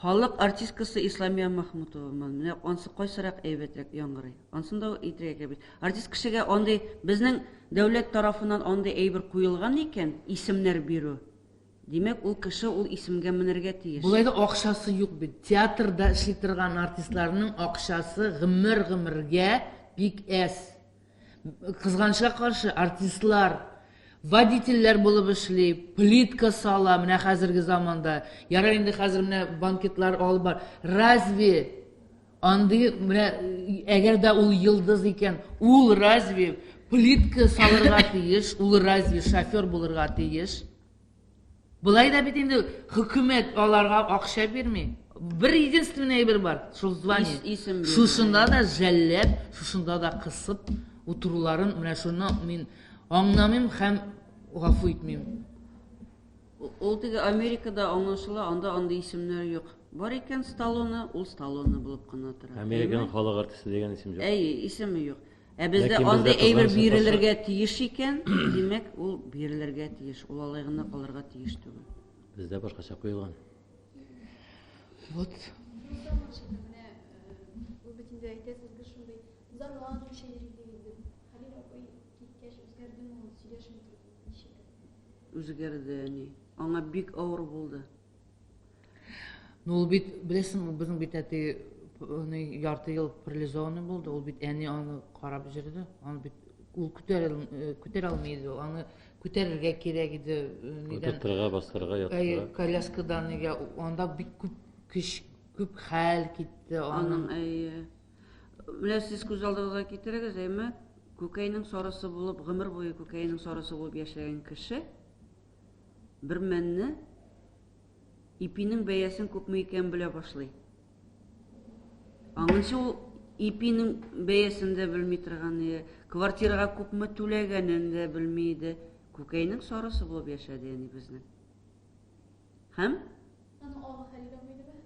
халык артисткасы Исламия Махмутовамы? Менә ансы кайсырак әйбәтрәк яңгырый? Ансын да әйтергә кирәк бит. Артист кешегә андый безнең дәүләт тарафыннан андый әйбер куелган икән, исемнәр бирү. Димәк, ул кеше ул исемгә менергә тиеш. Болай да акчасы юк бит. Театрда эшли торган артистларның акчасы гомер-гомергә бик әз. Кызганычка каршы, артистлар водительләр булып эшли, плитка сала, менә хәзерге заманда. Ярар инде хәзер менә банкетлар алып бар. Разве андый менә әгәр дә ул йолдыз икән, ул разве плитка салырга тиеш, ул разве шофер булырга тиеш? Болай да бит инде хөкүмәт аларга акча бирми. Бер единственный әйбер бар, шул звание. Исем бирү. Шушында да жәлләп, шушында да кысып утыруларын менә шуны мин аңламыйм һәм гафу итмим. Ул теге Америкада аңлашыла, анда андый исемнәр юк. Бар икән Сталлоне, ул Сталлоне булып кына тора. Американың халык артисты дигән исем юк. Әйе, исеме юк. Ә бездә Ләкин бездә андый әйбер кызганычка каршы- бирелергә тиеш икән, димәк, ул бирелергә тиеш. Ул алай гына калырга тиеш түгел. Бездә башкача куелган. Вот. Менә ул бит инде әйтәсез, без шундый зарланмыйча йөри инде. Хәлил абый киткәч үзгәрдеме ул, сөйләшми торды, ничек? Үзгәрде әни. Аңа бик авыр булды. Ну, ул бит, беләсең, ул безнең бит әти ни, ярты ел парализованный булды. Ул бит әни аны карап йөрде. Аны бит ул күтәрә күтәрә алмый иде. Аны күтәрергә кирәк иде. Нидән? Утыртырга, бастырырга, Әйе, яттырырга. коляскадан нигә анда бик күп көч, күп хәл китте Аның аның. әйе. Менә сез күз алдыгызга китерегез, әйме? Күкәйнең сарысы булып, гомер буе күкәйнең сарысы булып яшәгән кеше бер мәнне ипинең бәясен күпме икәнен белә башлый. Аңынчы ул ипинең бәясен дә белми торган иде, квартирага күпме түләгәнен дә белми иде. Күкәйнең сарысы булып яшәде әни безнең. Һәм Аның агы Хәлил абый идеме?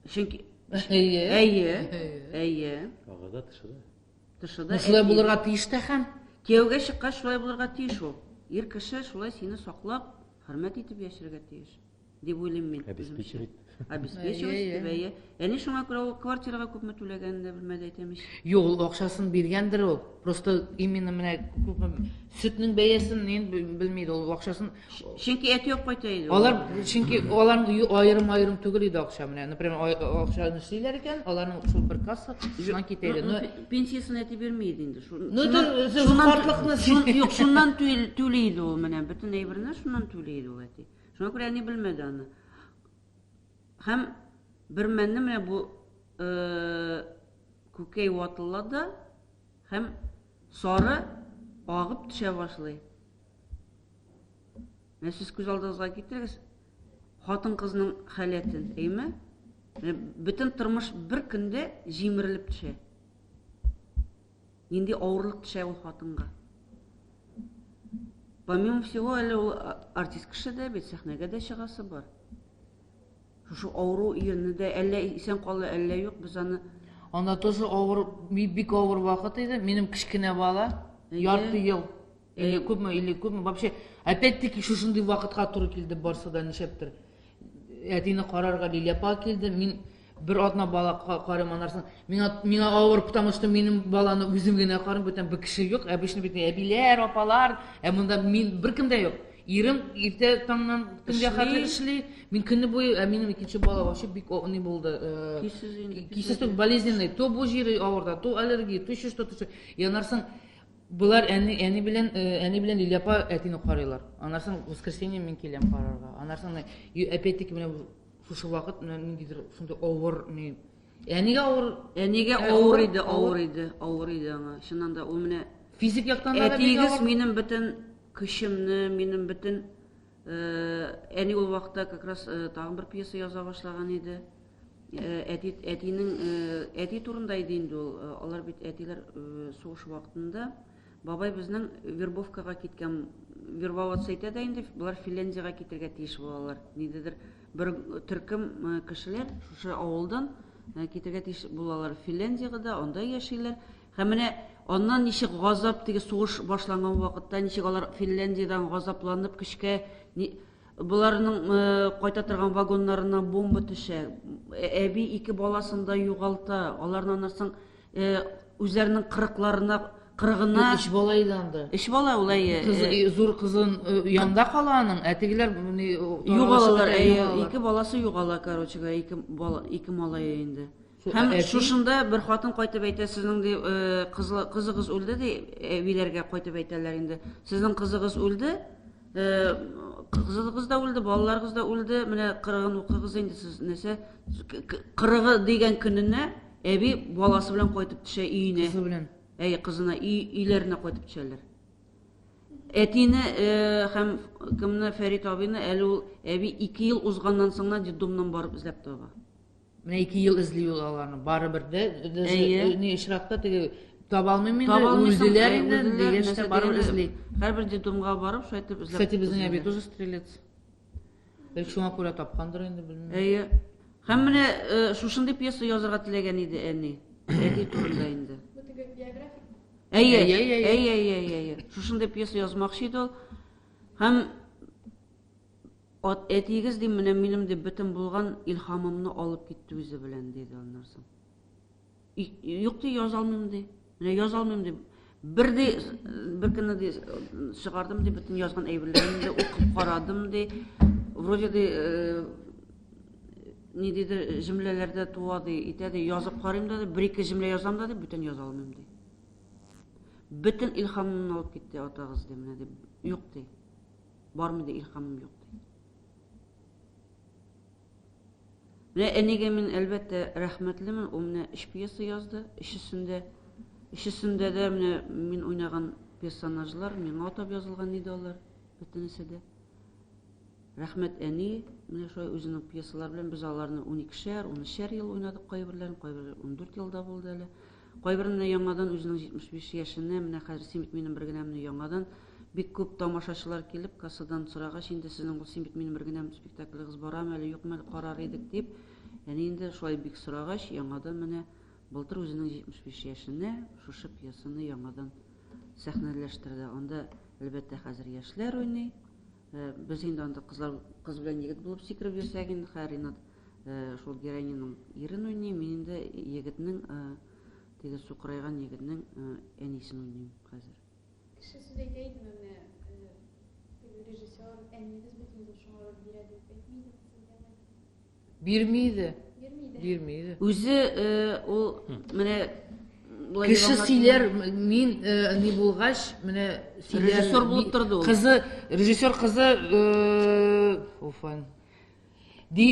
чөнки Әйе. әйе, әйе, Агы да, тышы да. тышы да Ну, шулай әти. булырга тиеш тә һәм. Кияүгә чыккач шулай булырга тиеш ул. Ир кеше шулай сине саклап, хөрмәт итеп яшәргә тиеш. Дип уйлыйм мин. Обеспечивать. Обеспечивать Әйе, итеп, әйе. Әни шуңа күрә ул квартирага күпме түләгәнен дә белмәде әйтәм ич. Юк, ул акчасын биргәндер ул. Просто именно менә күпме сөтнең бәясен мин белми иде ул акчасын. Чөнки әти алып кайта иде. ул. Алар чөнки аларның өе аерым-аерым түгел иде акча менә. Например, акчаны эшлиләр икән, аларның шул бер касса шуннан китә иде. Ну, Но пенсиясен әти бирми иде инде. Ну, картлыкны юк, шуннан түли иде ул менә. Бөтен әйберне шуннан түли иде ул әти. Шуңа күрә әни белмәде аны. Һәм бер мәнне менә бу күкәй ватыла да һәм сары агып төшә башлый. Менә сез күз алдыгызга китерегез хатын-кызның халәтен, әйме? Менә бөтен тормыш бер көндә җимерелеп төшә. Нинди авырлык төшә ул хатынга. Помимо всего, әле ул артист кеше дә бит, сәхнәгә дә чыгасы бар. Шушы авыру ирне дә әллә исән кала, әллә юк, без аны Анда тоже авыр, бик авыр вакыт иде. Минем кечкенә бала, Әйе. ярты ел. Или күпме, или күпме. Вообще, опять-таки шушындый вакытка туры килде барсы да нишләптер. Әтине карарга Лилия апа килде. Мин бер атна бала карыйм аннан соң. Миңа авыр, потому что минем баланы үзем генә карыйм, бүтән бер кеше юк. Обычно бит әбиләр, апалар, ә монда мин беркем дә юк. Ирем иртә таңнан төнгә хәтле эшли. Мин көне буе, ә минем икенче бала вообще бик ни булды. Көйсез инде, Көйсез түгел, болезненный. То бу җире авырта, то аллергия, то еще что-то. И аннан соң Булар әни, әни белән, әни белән Лилия апа әтине карыйлар. Аннан соң воскресенье мин киләм карарга. Аннан соң, и опять-таки менә шушы вакыт менә ниндидер шундый авыр ни. Әнигә авыр, Әнигә авыр иде, авыр иде, авыр иде аңа. Чыннан да ул менә Физик яктан да бик Әтиегез авыр. минем бөтен көчемне, минем бөтен әни ул вакытта как раз тагын бер пьеса яза башлаган иде. Әти, әтинең, әти турында иде инде ул. Алар бит әтиләр сугыш вакытында бабай безнең вербовкага киткән. вербоваться итә дә инде, болар Финляндиягә китергә тиеш булалар. Ниндидер бер төркем кешеләр шушы авылдан китергә тиеш булалар Финляндиягә дә, анда яшиләр. Һәм менә аннан ничек газап теге сугыш башланган вакытта ничек алар Финляндиядән газапланып көчкә боларның кайта торган вагоннарына бомба төшә. Әби ике баласын да югалта. Аларны аннан соң үзләренең кырыкларына кырыгына Өч бала иде анда. Өч бала ул, әйе. Кыз, зур кызын янда кала аның, ә тегеләр югалалар, әйе, ике баласы югала, короче говоря, ике бала, ике малае инде. Һәм шушында бер хатын кайтып әйтә, сезнең ди, кызыгыз үлде ди, әбиләргә кайтып әйтәләр инде. Сезнең кызыгыз үлде, кызыгыз да үлде, балаларыгыз да үлде, менә кырыгын укыгыз инде сез нәрсә, кырыгы дигән көненә әби баласы белән кайтып төшә өенә. Кызы белән. Әйе, кызына өйләренә кайтып төшәләр. Әтине һәм кемне, Фәрит абыйны әле ул әби 2 ел узганнан соң гына детдомнан барып эзләп таба. Менә 2 ел эзли ул аларны. Барыбер дә, ни очракта теге таба алмыйм инде, үлделәр инде, дигәч тә барыбер эзли. Һәрбер детдомга барып, шулай итеп эзләп. Кстати, безнең әби тоже стрелец. Бәлки шуңа күрә тапкандыр инде, белмим. Әйе. Һәм менә шушындый пьеса язырга теләгән иде әни. Әти турында инде. Бу теге биографик. Әйе, әйе, әйе, әйе. Шушындый пьеса язмакчы иде ул. Һәм Ат, әтиегез, дим, менә минем, дип, бөтен булган илһамымны алып китте үзе белән, диде аннан соң. Юк, ди, яза алмыйм, ди. Менә яза алмыйм, ди. Бер ди, бер көнне ди, чыгардым, ди, бөтен язган әйберләремне ди, укып карадым, ди. Вроде ди, ниндидер җөмләләрдә туа, ди, итә, ди, язып карыйм да, ди, бер-ике җөмлә язам да, ди, бүтән яза алмыйм, ди. Бөтен илһамымны алып китте атагыз, ди, менә, ди. Юк, ди. Бармы ди, илһамым юк ди. Менә әнигә мин, әлбәттә, рәхмәтлемен. Ул менә өч пьеса язды. Өчесендә, өчесендә дә менә мин уйнаган персонажлар миңа атап язылган иде алар, бөтенесе дә. Рәхмәт әни, менә шулай үзенең пьесалары белән без аларны уникешәр, унөчәр ел уйнадык кайберләрен, кайберләре 14 елда булды әле. Кайберен менә яңадан үзенең 75 яшенә, менә хәзер син бит минем бер генәмне яңадан бик күп тамашачылар килеп, кассадан сорагач, инде сезнең ул син бит минем бер генәм спектаклегыз барамы әле, юкмы әле, карар идек дип, әни инде шулай бик сорагач, яңадан менә былтыр үзенең 75 яшенә шушы пьесаны яңадан сәхнәләштерде. Анда, әлбәттә, хәзер яшьләр уйный. Без инде анда кызлар, кыз белән егет булып сикереп йөрсәк инде, хәер, Ринат шул героиняның ирен уйный, мин инде егетнең, теге сукырайган егетнең әнисен уйныйм хәзер. Кеше сүз әйтә идеме менә, теге режиссер, әниегез бит инде шуңа роль бирә дип әйтми идеме сезгә? Бирми иде. Бирми иде. Бирми иде. Үзе ул менә Кеше сөйләр, мин ни булгач, менә сөйләр. Режиссер булып торды ул. Кызы, режиссер кызы, уфан. Ди,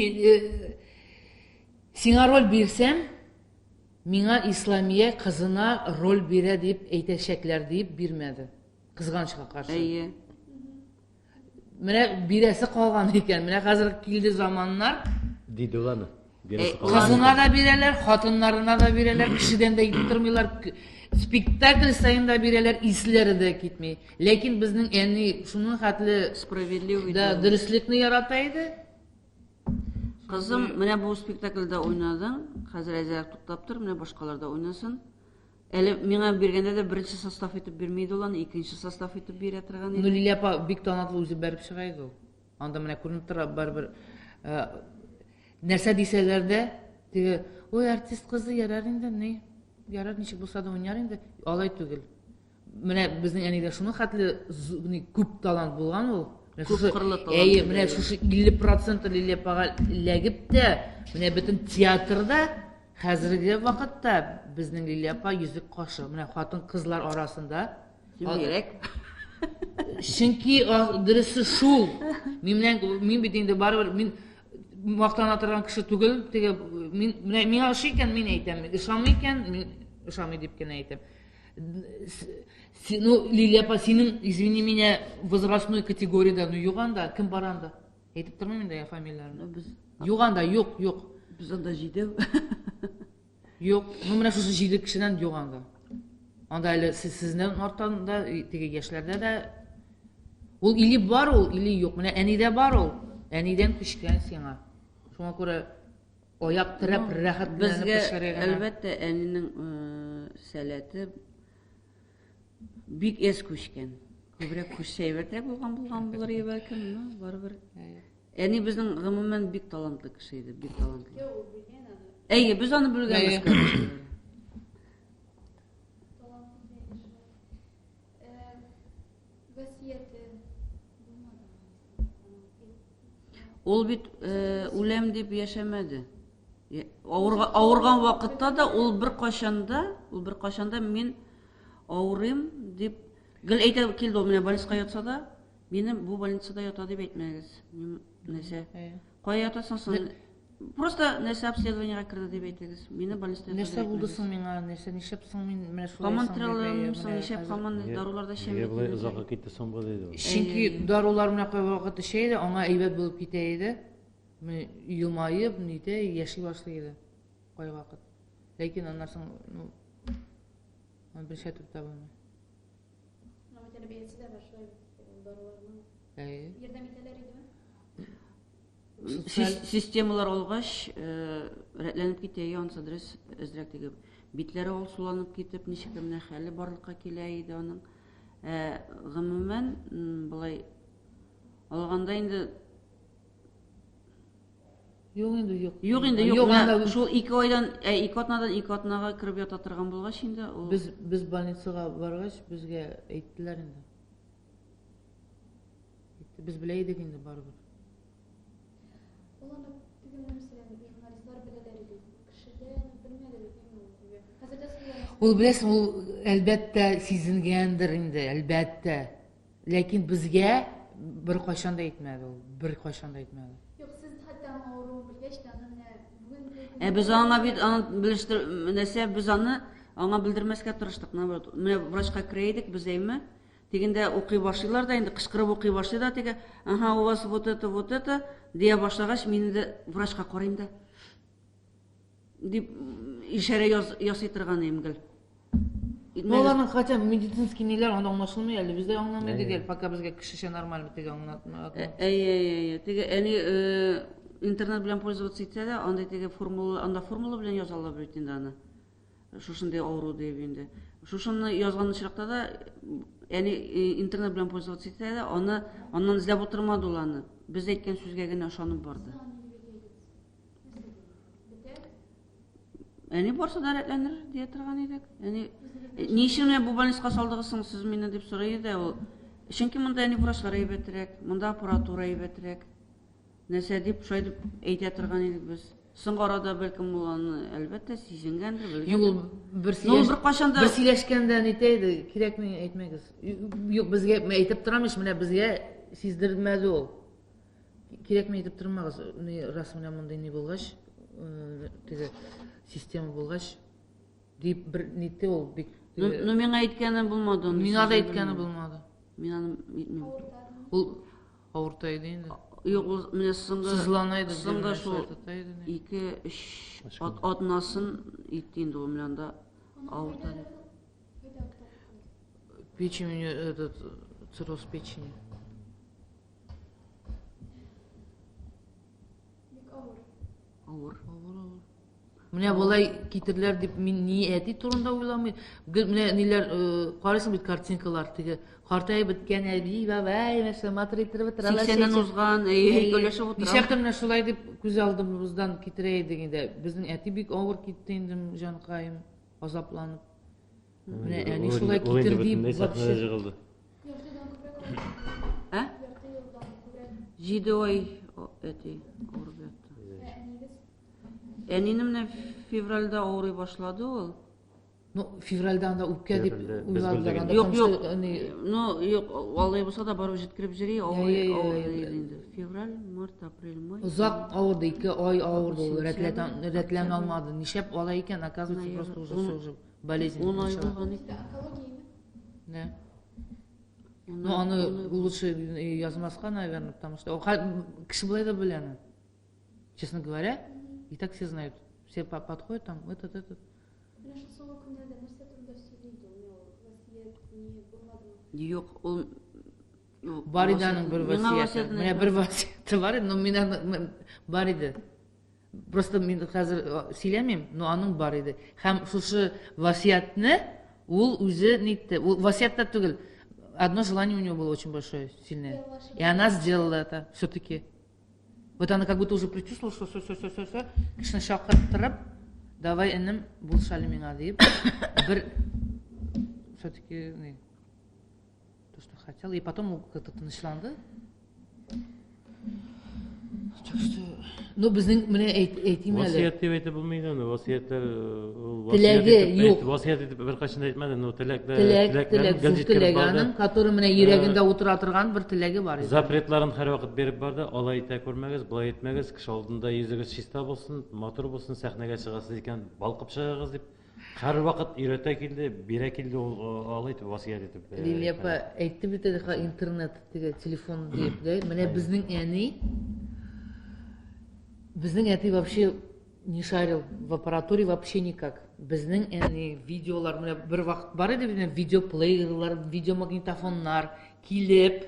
сиңа роль бирсәм, миңа Исламия кызына роль бирә дип әйтәчәкләр дип бирмәде. Кызганычка каршы. Әйе. Менә бирәсе калган икән. Менә хәзер килде заманнар. Диде ул аны. Кызына да бирәләр, хатыннарына да бирәләр, кешедән дә әйтеп тормыйлар. Спектакль саен да бирәләр, исләре дә китми. Ләкин безнең әни шуның хәтле справедливый да дөреслекне ярата иде. Кызым, менә бу спектакльдә уйнадың, хәзер әзрәк туктап тор, менә башкалар да уйнасын. Әле миңа биргәндә дә беренче состав итеп бирми иде ул аны, икенче состав итеп бирә торган иде. Ну, Лилия апа бик талантлы үзе бәреп чыга иде ул. Анда менә күренеп тора, барыбер нәрсә дисәләр дә, теге, ой, артист кызы ярар инде, ни, ярар, ничек булса да уйнар инде. Алай түгел. Менә безнең әнидә шуның хәтле күп талант булган ул. Күп кырлы талант. Әйе, менә шушы 50% Лилия апага эләгеп тә, менә бөтен театрда Хәзерге вакытта безнең Лилия апа йөзек кашы, менә хатын-кызлар арасында. Бигрәк. Чөнки дөресе шул. Мин белән мин бит инде барыбер мин мактана торган кеше түгел, теге мин менә миңа ошый икән, мин әйтәм, ошамый икән, мин ошамый дип кенә әйтәм. Ну, Лилия апа, синең, извини меня, возрастной категориядә, ну юк анда, кем бар анда? Әйтеп тормыйм инде фамилияләрне. Без Юк анда, юк, юк. Без анда җидәү. Юк, ну менә шушы җиде кешедән юк анда. Анда әле сез сезнең арттан да, теге яшьләрдә дә. Ул или бар ул, или юк. Менә әнидә бар ул. Әнидән күчкән сиңа. Шуңа күрә аяк терәп рәхәтләнеп Безгә, эшләргә генә. әлбәттә, әнинең сәләте бик әз күчкән. Күбрәк күчсә әйбәтрәк булган булган булыр иде бәлкем, но барыбер. Әни безнең гомумән бик талантлы кеше иде, бик талантлы. Әйе, без аны белгәнбез. Әйе. Васияте Ул бит үләм дип яшәмәде. Авырган вакытта да ул беркайчан да, ул беркайчан да мин авырыйм дип гел әйтә килде ул менә больницага ятса да, мине бу больницада ята дип әйтмәгез. Мин нәрсә? Кая ятасың соң? Просто нәрсә обследованиега керде дип әйтегез. Мине больницада ята Нәрсә булды соң миңа? Нәрсә нишләп соң мин менә шулай Һаман соң дип, тереләм әйе, соң, менә нишләп хәзер. һаман дарулар да эчәм Нигә бит болай инде. озакка китте соң бу диде ул. Чөнки дарулар менә кайвакыт эчә иде, аңа әйбәт булып китә иде. Менә елмаеп, нитә, яши башлый иде кайвакыт. Ләкин аннан соң, ну, аны берничә төп таба алмый. Аның тәрбиясе дә бар шулай бит, даруларның. Әйе. Ярдәм итәләр идеме? Системалар алгач, рәтләнеп китә, янса дөрес әзрәк теге битләре алсуланып китеп, ничек тә менә хәле барлыкка килә иде аның. Гомумән, болай алганда инде Юк инде, юк. Юк инде, юк. Юк, Менә анда шул ике айдан, ике атнадан ике атнага кереп ята торган булгач инде ул. Без больницага баргач, безгә әйттеләр инде. Әйтте, без белә идек инде барыбер. Ул аны теге менә мәсәлән, журналистлар беләләр иде. Кеше дә аны белмәде бит инде ул теге. Хәзер дә сызлана. Ул беләсең, ул әлбәттә сизенгәндер инде, әлбәттә. Ләкин безгә беркайчан да әйтмәде ул, беркайчан да әйтмәде. Юк, сез хәтта аның авыруын белгәч тә, аны менә бүген Ә без аңа бит аны белештер, нәрсә без аны аңа белдермәскә тырыштык. Наоборот, менә врачка керә идек без әйме. Тегендә укый башлыйлар да инде, кычкырып укый башлый да теге, ага, у вас вот это, вот это, дия башлагач, мин инде врачка карыйм да. Дип ишарә ясый торган идем гел. Ну, аларның хотя медицинский ниләр анда аңлашылмый әле, без дә аңламый идек әле, пока безгә кешечә нормально теге аңлатма. Әйе, әйе, әйе. Теге әни интернет белән пользоваться итсә дә, анда теге формула, анда формула белән язалар бит инде аны. Шушындый авыру дип инде. Шушыны язган очракта да әни интернет белән пользоваться итсә дә, аны аннан эзләп утырмады ул аны. Без әйткән сүзгә генә ышанып барды. Әни барса да рәтләнер дия торган идек. Әни ни өчен менә бу больницага салдыгыз соң сез мине дип сорый иде ул. Чөнки монда әни врачлар әйбәтрәк, монда аппаратура әйбәтрәк. Нәрсә дип шулай дип әйтә торган идек без. Соңгы арада бәлкем ул аны әлбәттә сизенгәндер, белгәндер. Юк, ул бер Ну, сөйләш- бер кайчан да бер сөйләшкәндә нитә иде, кирәкми әйтмәгез. Юк, безгә әйтеп торам ич, менә безгә сиздермәде ул. Кирәкми әйтеп тормагыз. Ни рас менә мондый ни булгач, теге система булгач дип бер нитте ул бик. Ну, ну миңа әйткәне булмады аны. Миңа да сизендермәде. әйткәне булмады. Мин аны әйтмим. Ул авырта иде инде. Юк, ул менә соңгы Сызлана иде, Соңгы менә шул шулай тота иде, не. ике, өч атнасын итте инде ул менә анда авырта дип. Печень у нее, этот, цирроз печени. Бик авыр. Авыр. Авыр, авыр. Менә болай китерләр дип мин ни әти турында уйламыйм. Гел менә ниләр карыйсың бит картинкалар, теге картаеп беткән әби, бабай, нәрсә матур иттереп утыралар. Сиксәннән чәчәк. узган, әйе, Әйе. икәүләшеп утыра. Ничәктер менә шулай дип күз алдыбыздан китерә идек инде. Безнең әти бик авыр китте инде, җанкаем, азапланып. Менә әни шулай Ул инде китер дип бөтенләй сәхнәдә вообще. җыгылды. Ярты елдан күбрәк авырды. Ә? Ярты елдан күбрәк. Җиде ай әти авырып ятты. Ә әнигез? Әнине менә февральдә авырый башлады ул. Ну, февральдә анда үпкә дип Февральдә без уйладылар белдек анда, Юк, потому юк. что әни Ну, юк, алай булса да барып җиткереп йөри, авырый, Әйе, әйе, авырый әйе. иде инде. Февраль, март, апрель, май. Озак авырды, 2 ай авырды ул, Сентябрь, рәтләнә алмады. Нишләп алай икән, оказывается, Ноябрь. просто уже Ун всё уже болезнь Ун ай начала. булган икән. Онкологияме? Да. Ну, аны лучше язмаска, наверное, потому что кеше болай да белә аны. Честно говоря, и так все знают. Все подходят там, этот, этот. Менә шул соңгы көннәрдә нәрсә турында сөйли иде ул? Менә ул васыять ни булмадымы? Юк, ул Бар иде аның бер васыяте. Менә бер васыяте бар иде, но мин аны бар иде. Просто мин хәзер сөйләмим, но аның бар иде. Һәм шушы васыятьне ул үзе нитте. Ул васыять та түгел. Одно желание у него было очень большое, сильное. И она сделала это все-таки. Вот она как будто уже предчувствовала, что все, все, все, все, все. Кешене чакырттырып, давай, энем, булыш әле миңа дип, бер все-таки то, что хотела. И потом ул как-то тынычланды. Так что, ну, безнең менә әйтим әле. Васыять дип әйтеп булмый инде аны. Васыятьләр ул Теләге юк. Васыять итеп беркайчан да әйтмәде, но теләкләр, теләк, теләк, зур теләге аның, который менә йөрәгендә утыра торган бер теләге бар иде. Запретларын һәрвакыт биреп барды. Алай итә күрмәгез, болай итмәгез, кеше алдында йөзегез чиста булсын, матур булсын, сәхнәгә чыгасыз икән, балкып чыгыгыз дип. Һәрвакыт өйрәтә килде, бирә килде ул алай итеп васыять итеп. Лилия апа әйтте бит әле интернет теге телефон дип, дә. Менә безнең әни безнең әти вообще не шарил в аппаратуре вообще никак. Безнең әни видеолар менә бер вакыт бар иде бит видеоплеерлар, видеомагнитофоннар килеп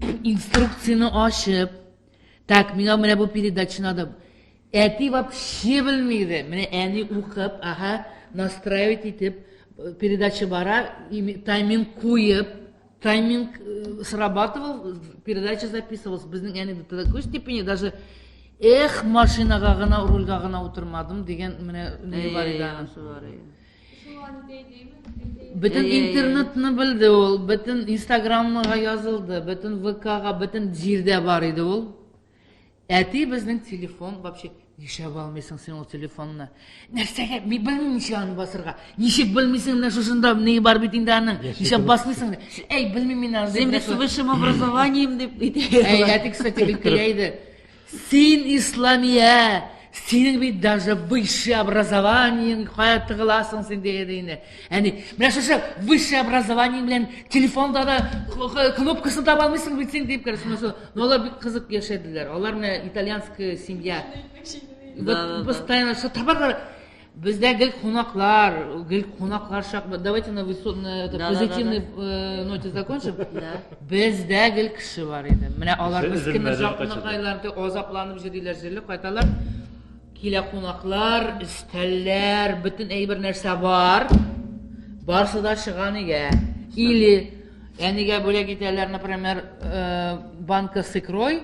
инструкцияне ачып, так, миңа менә бу передача надо. Әти вообще белми иде. Менә әни укып, ага, настраивать итеп, передача бара, тайминг куеп, тайминг срабатывал, передача записывалась. Безнең әни до такой степени даже эх, машинага гына, рульга гына утырмадым дигән менә ни бар иде аның. Бөтен интернетны белде ул, бөтен инстаграмга язылды, бөтен ВКга, бөтен җирдә бар иде ул. Әти безнең телефон вообще нишләп алмыйсың син ул телефонны? Нәрсәгә? Мин белмим ничек аны басырга. Ничек белмисең менә шушында ни бар бит инде аның. Ничек басмыйсың? Әй, белмим мин аны. Син бит с высшим образованием дип әйтә. Әй, әти, кстати, бик көлә иде. Син Исламия, синең бит даже высшее образованиең кая тыгыласың син диде инде. Әни, менә шушы высшее образование белән телефонда да кнопкасын таба алмыйсың бит син дип керәсең. Но алар бик кызык яшәделәр. Алар менә итальянская семья. Вот постоянно что табарлар. Бездә гел кунаклар, гел кунаклар чак. Давайте на, высо, на это, да, позитивной да, да, да. ноте закончим. Да. Бездә гел кеше бар иде. Менә алар мескеннәр кунакайлар азапланып йөриләр, җирле кайталар. Килә кунаклар, өстәлләр, бөтен әйбер нәрсә бар. Барсы да чыга нигә. Или әнигә бүләк итәләр, например, банка с икрой,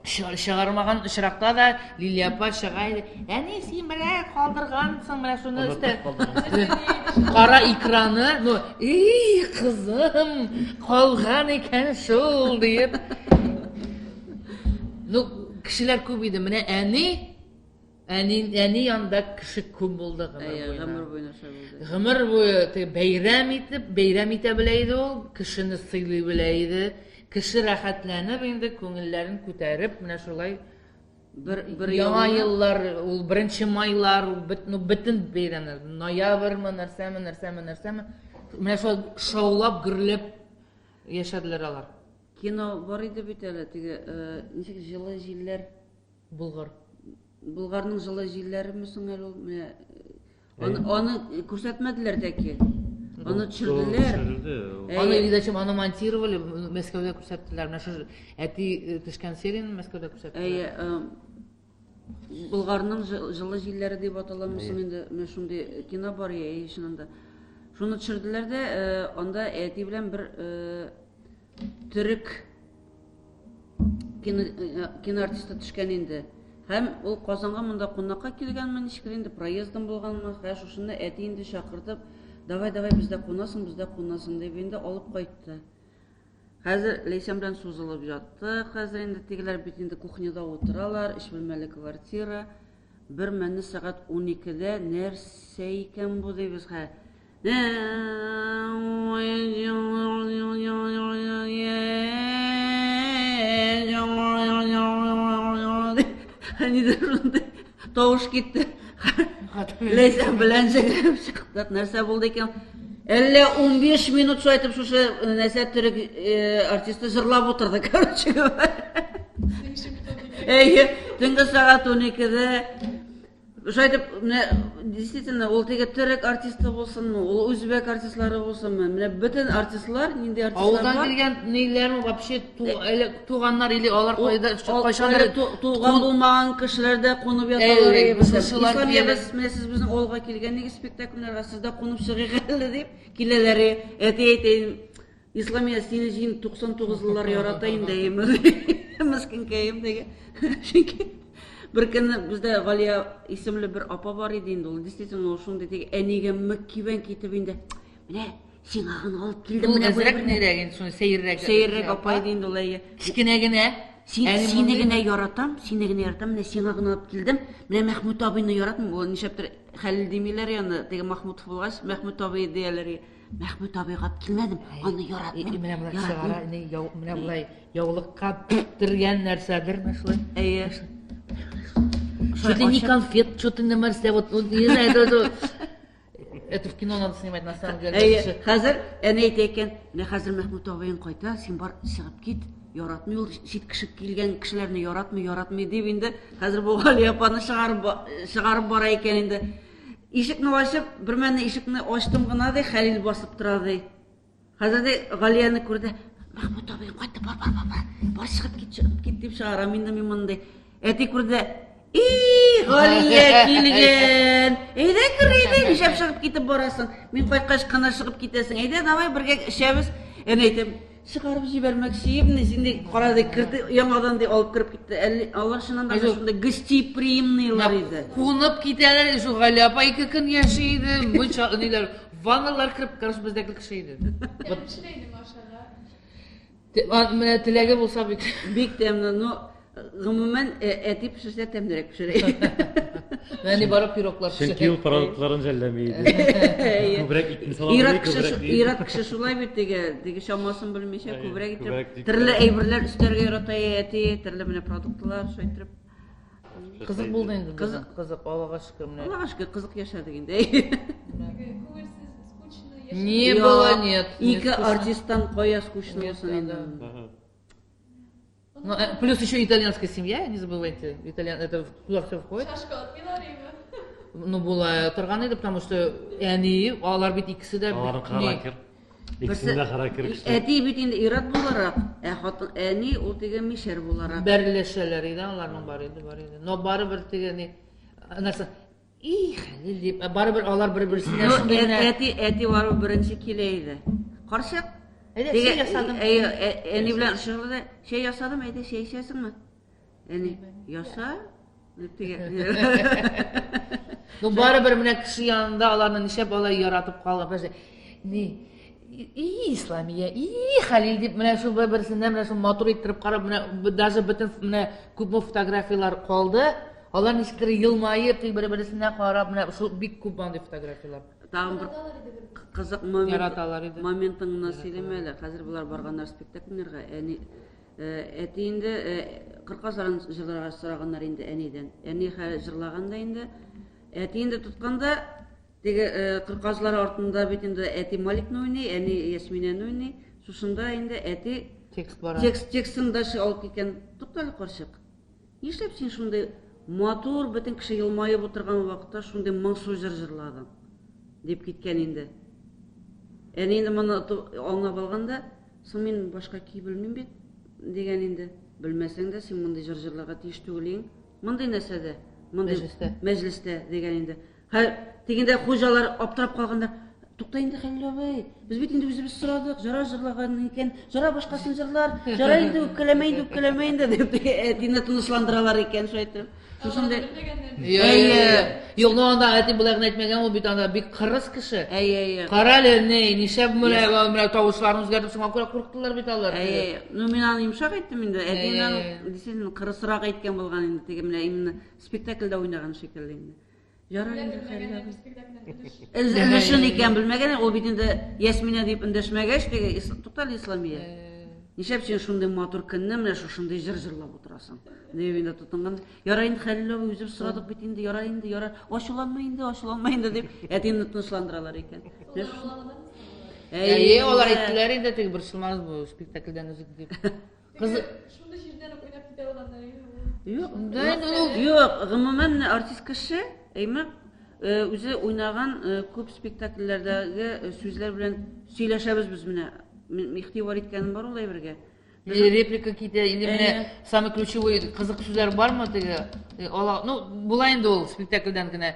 Чыгармаган очракта да Лилия апа чыга иде. Әни, син менә калдыргансың, менә шуны өстә. Кара икраны, ну, эй, кызым, калган икән шул диеп. Ну, кешеләр күп иде. Менә әни, әни, әни янында кеше күп булды гомер буена. Гомер буена шулай булды. Гомер буе теге бәйрәм итеп, бәйрәм итә белә иде ул, кешене сыйлый белә иде. Кеше рәхәтләнеп инде күңелләрен күтәреп, менә шулай бер, бер яңа еллар, ул беренче майлар, ул бит, ну, бөтен бәйрәмнәр, ноябрьме, нәрсәме, нәрсәме, нәрсәме, менә шулай шаулап, гөрләп яшәделәр алар. Кино бар иде бит әле, теге, ничек җылы җилләр. Болгар. Болгарның җылы җилләреме соң әле ул? Менә аны, аны күрсәтмәделәр тәки. Аны төшерделәр. Аны или зачем аны монтировали, Мәскәүдә күрсәттеләр. Менә шул әти төшкән серияне Мәскәүдә күрсәттеләр. Әйе, Болгарның җылы җилләре дип аталамы соң инде? Менә шундый кино бар, әйе, чыннан да. Шуны төшерделәр дә, анда әти белән бер төрек кино, кино артисты төшкән инде. Һәм ул Казанга монда кунакка килгәнме, ничектер инде проездом булганмы, һә шушында әти инде чакыртып, давай, давай, бездә кунасың, бездә кунасың дип инде алып кайтты. Хәзер Ләйсән белән сузылып яттык. Хәзер инде тегеләр бит инде кухняда утыралар, өч бүлмәле квартира. Бер мәлне сәгать 12-дә нәрсә икән бу дибез, хә. Нидер шундый тавыш китте. Ләйсән белән җегереп чыктык. Нәрсә булды икән? Әллә 15 минут шулай итеп шушы нәрсә төрек артисты җырлап утырды, короче говоря. Әйе, төнге сәгать 12-дә. Шулай итеп, менә действительно ул теге төрек артисты булсынмы, ул үзбәк артистлары булсынмы, менә бөтен артистлар, нинди артистлар Авылдан бар? килгән ниләр вообще әле туганнар или алар кайда кайчандыр Туган булмаган кешеләр дә кунып яталар. Әй, бездә. шушылар Исламия килә. без менә сез безнең авылга килгән нигез спектакльләргә сез дә кунып чыгыйк әле дип киләләр. Әти әйтә, Исламия сине җин 99-лылар ярата инде, мескенкәем диге. Чөнки бер көнне бездә Галия исемле бер апа бар иде инде, ул действительно ул шундый теге әнигә мөккибән китеп инде. Менә сиңа гына алып килдем, Ул менә бу әзрәк әйберне. нирәк инде, шуны сәеррәк. Сәеррәк апа иде инде ул, әйе. Кечкенә генә. Син, Әни сине мондый- генә яратам, сине генә яратам, менә сиңа гына алып килдем. Менә Мәхмүт абыйны яратмыйм, ул нишләптер Хәлил димиләр яны, теге Махмутов булгач, Мәхмүт абый дияләр. Мәхмүт абыйга алып килмәдем, аны яратмыйм. Менә болай яратмыйм. чыгара, не, менә болай яулыкка төргән нәрсәдер, менә шулай. Әйе. Чуть ли не конфет, что-то нәрсә, вот, ну, не знаю, это в кино надо снимать, на самом деле. Әйе, хәзер әни әйтә икән, менә хәзер Мәхмүт абыең кайта, син бар чыгып кит, яратмый ул чит кеше килгән кешеләрне яратмый, яратмый дип инде хәзер бу Галия апаны чыгарып бара икән инде. Ишекне ачып, бер мәлне ишекне ачтым гына ди, Хәлил басып тора ди. Хәзер ди Галияне күрде. Мәхмүт абыең кайтты, бар, бар, бар, бар. Бар чыгып кит, чыгып кит дип чыгарам инде мин моны ди. Әти күрде. И, Галия килгән. Әйдә кер, әйдә, нишләп чыгып китеп барасың? Мин кайткач кына чыгып китәсең. Әйдә, давай бергә эчәбез. Әнә әйтәм, чыгарып җибәрмәкче идем, син ди, кара ди, керде, яңадан ди алып кереп китте. Әле алар чыннан да шундай гостеприимныйлар иде. Кунып китәләр, шул Галия апа 2 көн яши иде. Мунча ниләр, ванналар кереп, короче, бездәге кеше иде. Тәмле пешерә иде ашарга. Менә теләге булса бик. Бик тәмле, но гомумән әти пешерсә тәмлерәк пешерә. Менә барып пироглар пешерә. Чөнки ул продуктларын жәлләми иде. Күбрәк итне сала Ир-ат кеше, ир-ат кеше шулай бит теге, чамасын белмичә күбрәк итеп, төрле әйберләр өстәргә ярата әти, төрле менә продуктлар шулай итеп. Кызык булды инде. Кызык, кызык, Аллага шөкер менә. Аллага шөкер, кызык яшәдек инде. Күңелсез, скучно яшәдек. Не было, нет. Ике артисттан кая скучно булсын инде. Ну, плюс еще итальянская семья, не забывайте, итальян, это туда все входит. Шашка атмыйлар име? Ну, була торган иде, потому что әни, алар бит икесе дә Аларның характер. Икесендә характер көчле. Әти бит инде ир-ат буларак, ә хатын әни ул теге мишәр буларак. Бәрелешәләр иде, аларның бар иде, бар иде. Но барыбер теге ни, нәрсә, и, Хәлил дип, барыбер алар бер-берсенә шундый генә. Әти, әти барып беренче килә иде. Карчык, Әйдә, чәй ясадым. Әни белән шөгыльләнде. Чәй ясадым, әйдә, чәй эчәсеңме? Әни, яса, дип теге. Ну, барыбер менә кеше янында аларны нишләп алай яратып калган. Подожди. Ни, и, Исламия, и, Хәлил дип менә шул бер-берсеннән менә шул матур иттереп карап, менә даже бөтен менә күпме фотографияләр калды. Алар ничектер елмаеп, тик бер-берсенә карап, менә шул бик күп андый фотографияләр. Тагын бер кызык момент, Яраталар иде. моментыңны сөйләмә әле. Хәзер болар барганнар спектакльләргә. Әни, әти инде кырказларын җырларга сораганнар инде әнидән. Әни хәл җырлаган да инде. Әти инде тотканда теге кырказлар артында бит инде әти Маликны уйный, әни Ясминәне уйный. Шушында инде әти текст бара. Текст, текстын да алып киткән. Туктале, карчык. Нишләп син шундый матур, бөтен кеше елмаеп утырган вакытта шундый моңсу җыр җырладың? Дип киткән инде. Әни инде моны аңлап алган да, соң мин башка көй белмим бит, дигән инде. Белмәсәң дә син мондый җыр җырларга тиеш түгел идең. Мондый нәрсәдә, мондый Мәҗлестә. Мәҗлестә дигән инде. Хә, дигәндә хуҗалар аптырап калганнар. Тукта инде, Хәлил абый, без бит инде үзебез сорадык, җара җырлаган икән, җара башкасын җырлар, җара инде үпкәләмә инде, үпкәләмә инде дип әтине тынычландыралар икән, шулай итеп. Шушындый. Әйе. Юк, ну анда әти болай гына әйтмәгән, ул бит анда бик кырыс кеше. Әйе, әйе. Кара әле, ни, нишләп менә менә тавышларын үзгәртеп, шуңа күрә курктылар бит алар. Әйе. Ну мин аны йомшак әйттем инде. Әти аны действительно кырысрак әйткән булган инде, теге менә именно спектакльдә уйнаган шикелле инде. Ярар инде, Хәлил абый. Өлешен икән белмәгән, ул бит инде Ясминә дип эндәшмәгәч, теге туктале, Исламия. Нишләп син шундый матур көнне менә шушындый җыр җырлап утырасың? Дип инде тотынган. Ярар инде, Хәлил абый, үзебез сорадык бит инде, ярар инде, ярар. Ачуланма инде, ачуланма инде дип әтине тынычландыралар икән. Әйе, алар әйттеләр инде, теге борчылмагыз бу спектакльдән өзек дип. Кызы шундый җирдән үк уйнап китә алганнар инде. Юк, юк, гомумән артист кеше. Әйме үзе уйнаган күп спектакльләрдәге сүзләр белән сөйләшәбез без менә. Мин игътибар иткәнем бар ул әйбергә. Или реплика китә, или менә самый ключевой кызык сүзләр бармы теге? Ала, ну, була инде ул спектакльдән генә.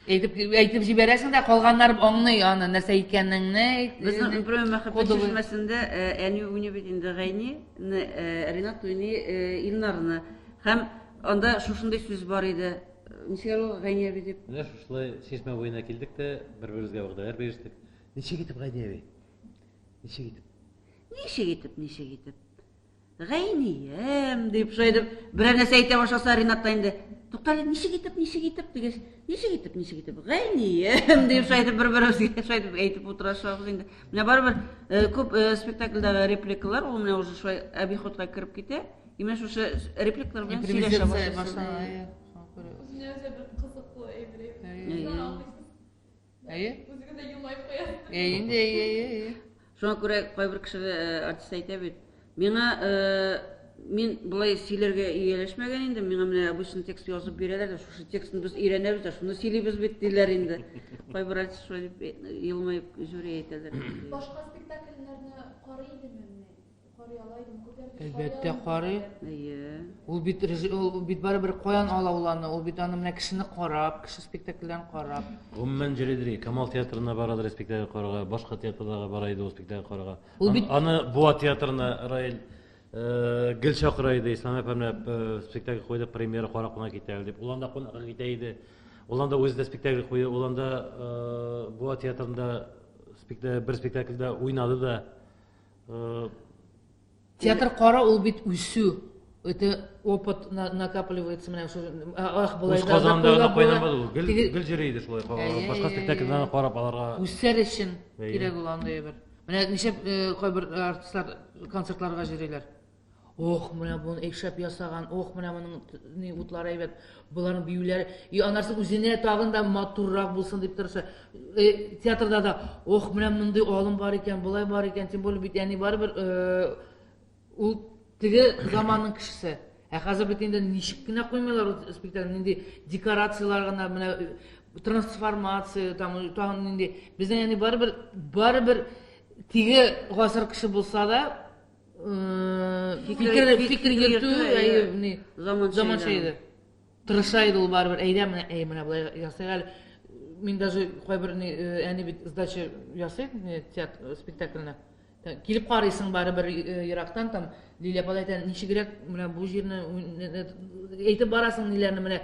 Әйтеп, әйтеп җибәрәсең дә, калганнар аңлый аны, нәрсә әйткәнеңне. Безнең, например, Мәхәббәт чишмәсендә әни уйный бит инде Гайни, Ринат уйный Илнарны. Һәм анда шушындый сүз бар иде. Ничек ул Гайни әби дип? Менә шушылай чишмә буена килдек тә, бер-беребезгә вәгъдәләр бирештек. Ничек итеп, Гайни әби? Ничек итеп? Ничек итеп, ничек итеп? Гайнием, дип шулай итеп, берәр нәрсә әйтә башласа, Ринат та инде, туктале, ничек итеп, ничек итеп, дигәч, ничек итеп, ничек итеп, Гайнием, дип шулай итеп бер-беребезгә шулай итеп әйтеп утырашабыз инде. Менә барыбер э, күп э, спектакльдәге репликалар, ул менә уже шулай обиходка кереп китә. И менә шушы репликалар белән сөйләшә башлыйсың. Үзенә үзе бер кызыклы әйбер. Әйе. Үзегез дә елмаеп куясыз. Әйе инде, әйе, әйе, әйе. Шуңа күрә кайбер кеше артист әйтә бит. Миңа мин болай сөйләргә ияләшмәгән инде, миңа менә обычный текст язып бирәләр дә, шушы текстны без өйрәнәбез дә, шуны сөйлибез бит диләр инде. Кайбер артист шулай дип елмаеп жюри әйтәләр. Башка спектакльләрне карый идеме менә? Карый ала идеме? Күпләр бит Әлбәттә, карый. Әйе. Ул бит ул бит барыбер каян ала ул аны? Ул бит аны менә кешене карап, кеше спектакльләрен карап. Гомумән йөридер, Камал театрына барадыр спектакль карарга, башка театрларга бара иде ул спектакль карарга. Ул бит аны Буа театрына Раил гел чакыра иде, Ислам апа менә спектакль куйды, премьера карап кына китә әле дип. Ул анда кунакка китә иде. Ул анда үзе дә спектакль куйды, ул анда Буа театрында бер спектакльдә уйнады да. Театр кара ул бит үсү. Это опыт накапливается менә шул ах болай да. Казанда гына кайнамады ул. Гел гел йөри иде шулай. Башка спектакльләрне карап аларга. Үсәр өчен кирәк ул андый бер. Менә ничә кайбер артистлар концертларга йөриләр. Ох, менә буны шәп ясаган, ох, менә моның ни утлары әйбәт, боларның биюләре. И аннан үзенә тагын да матуррак булсын дип тырыша. Театрда да, ох, менә мондый алым бар икән, болай бар икән, тем более бит әни барыбер ул теге заманның кешесе. Ә хәзер бит инде ничек кенә куймыйлар ул спектакль, нинди декорацияләр гына, менә трансформация, там, тагын нинди. Безнең әни барыбер, барыбер теге гасыр кеше булса да, фикер фикер йөртү ни заманча иде. Тырыша иде ул барыбер. Әйдә менә, әй менә болай ясыйк әле. Мин даже кайбер ни әни бит сдача ясый театр спектакльне. Килеп карыйсың барыбер ерактан там Лилия апа әйтә, ничегрәк менә бу җирне әйтеп барасың ниләрне менә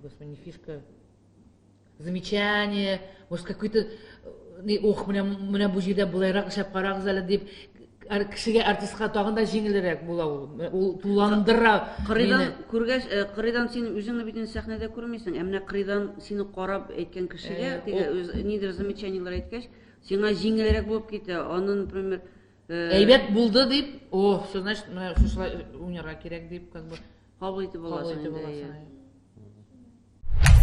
господи, не фишка замечание, может какой-то ох, менә менә бу җирдә болайрак эшләп карагыз әле дип кешегә артистка тагын да җиңелрәк була ул. Ул туландыра. Кырыйдан күргәч, кырыйдан син үзеңне бит инде сәхнәдә күрмисең, ә менә кырыйдан сине карап әйткән кешегә, теге үз нидер замечаниеләр әйткәч, сиңа җиңелрәк булып китә. Аны, например, әйбәт булды дип, о, все, значит, менә шушылай уйнарга кирәк дип, как бы кабул итеп аласың инде.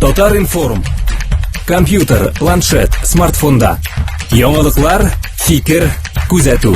Татар-информ. Компьютер, планшет, смартфонда. Яңалыклар, фикер, күзәтү.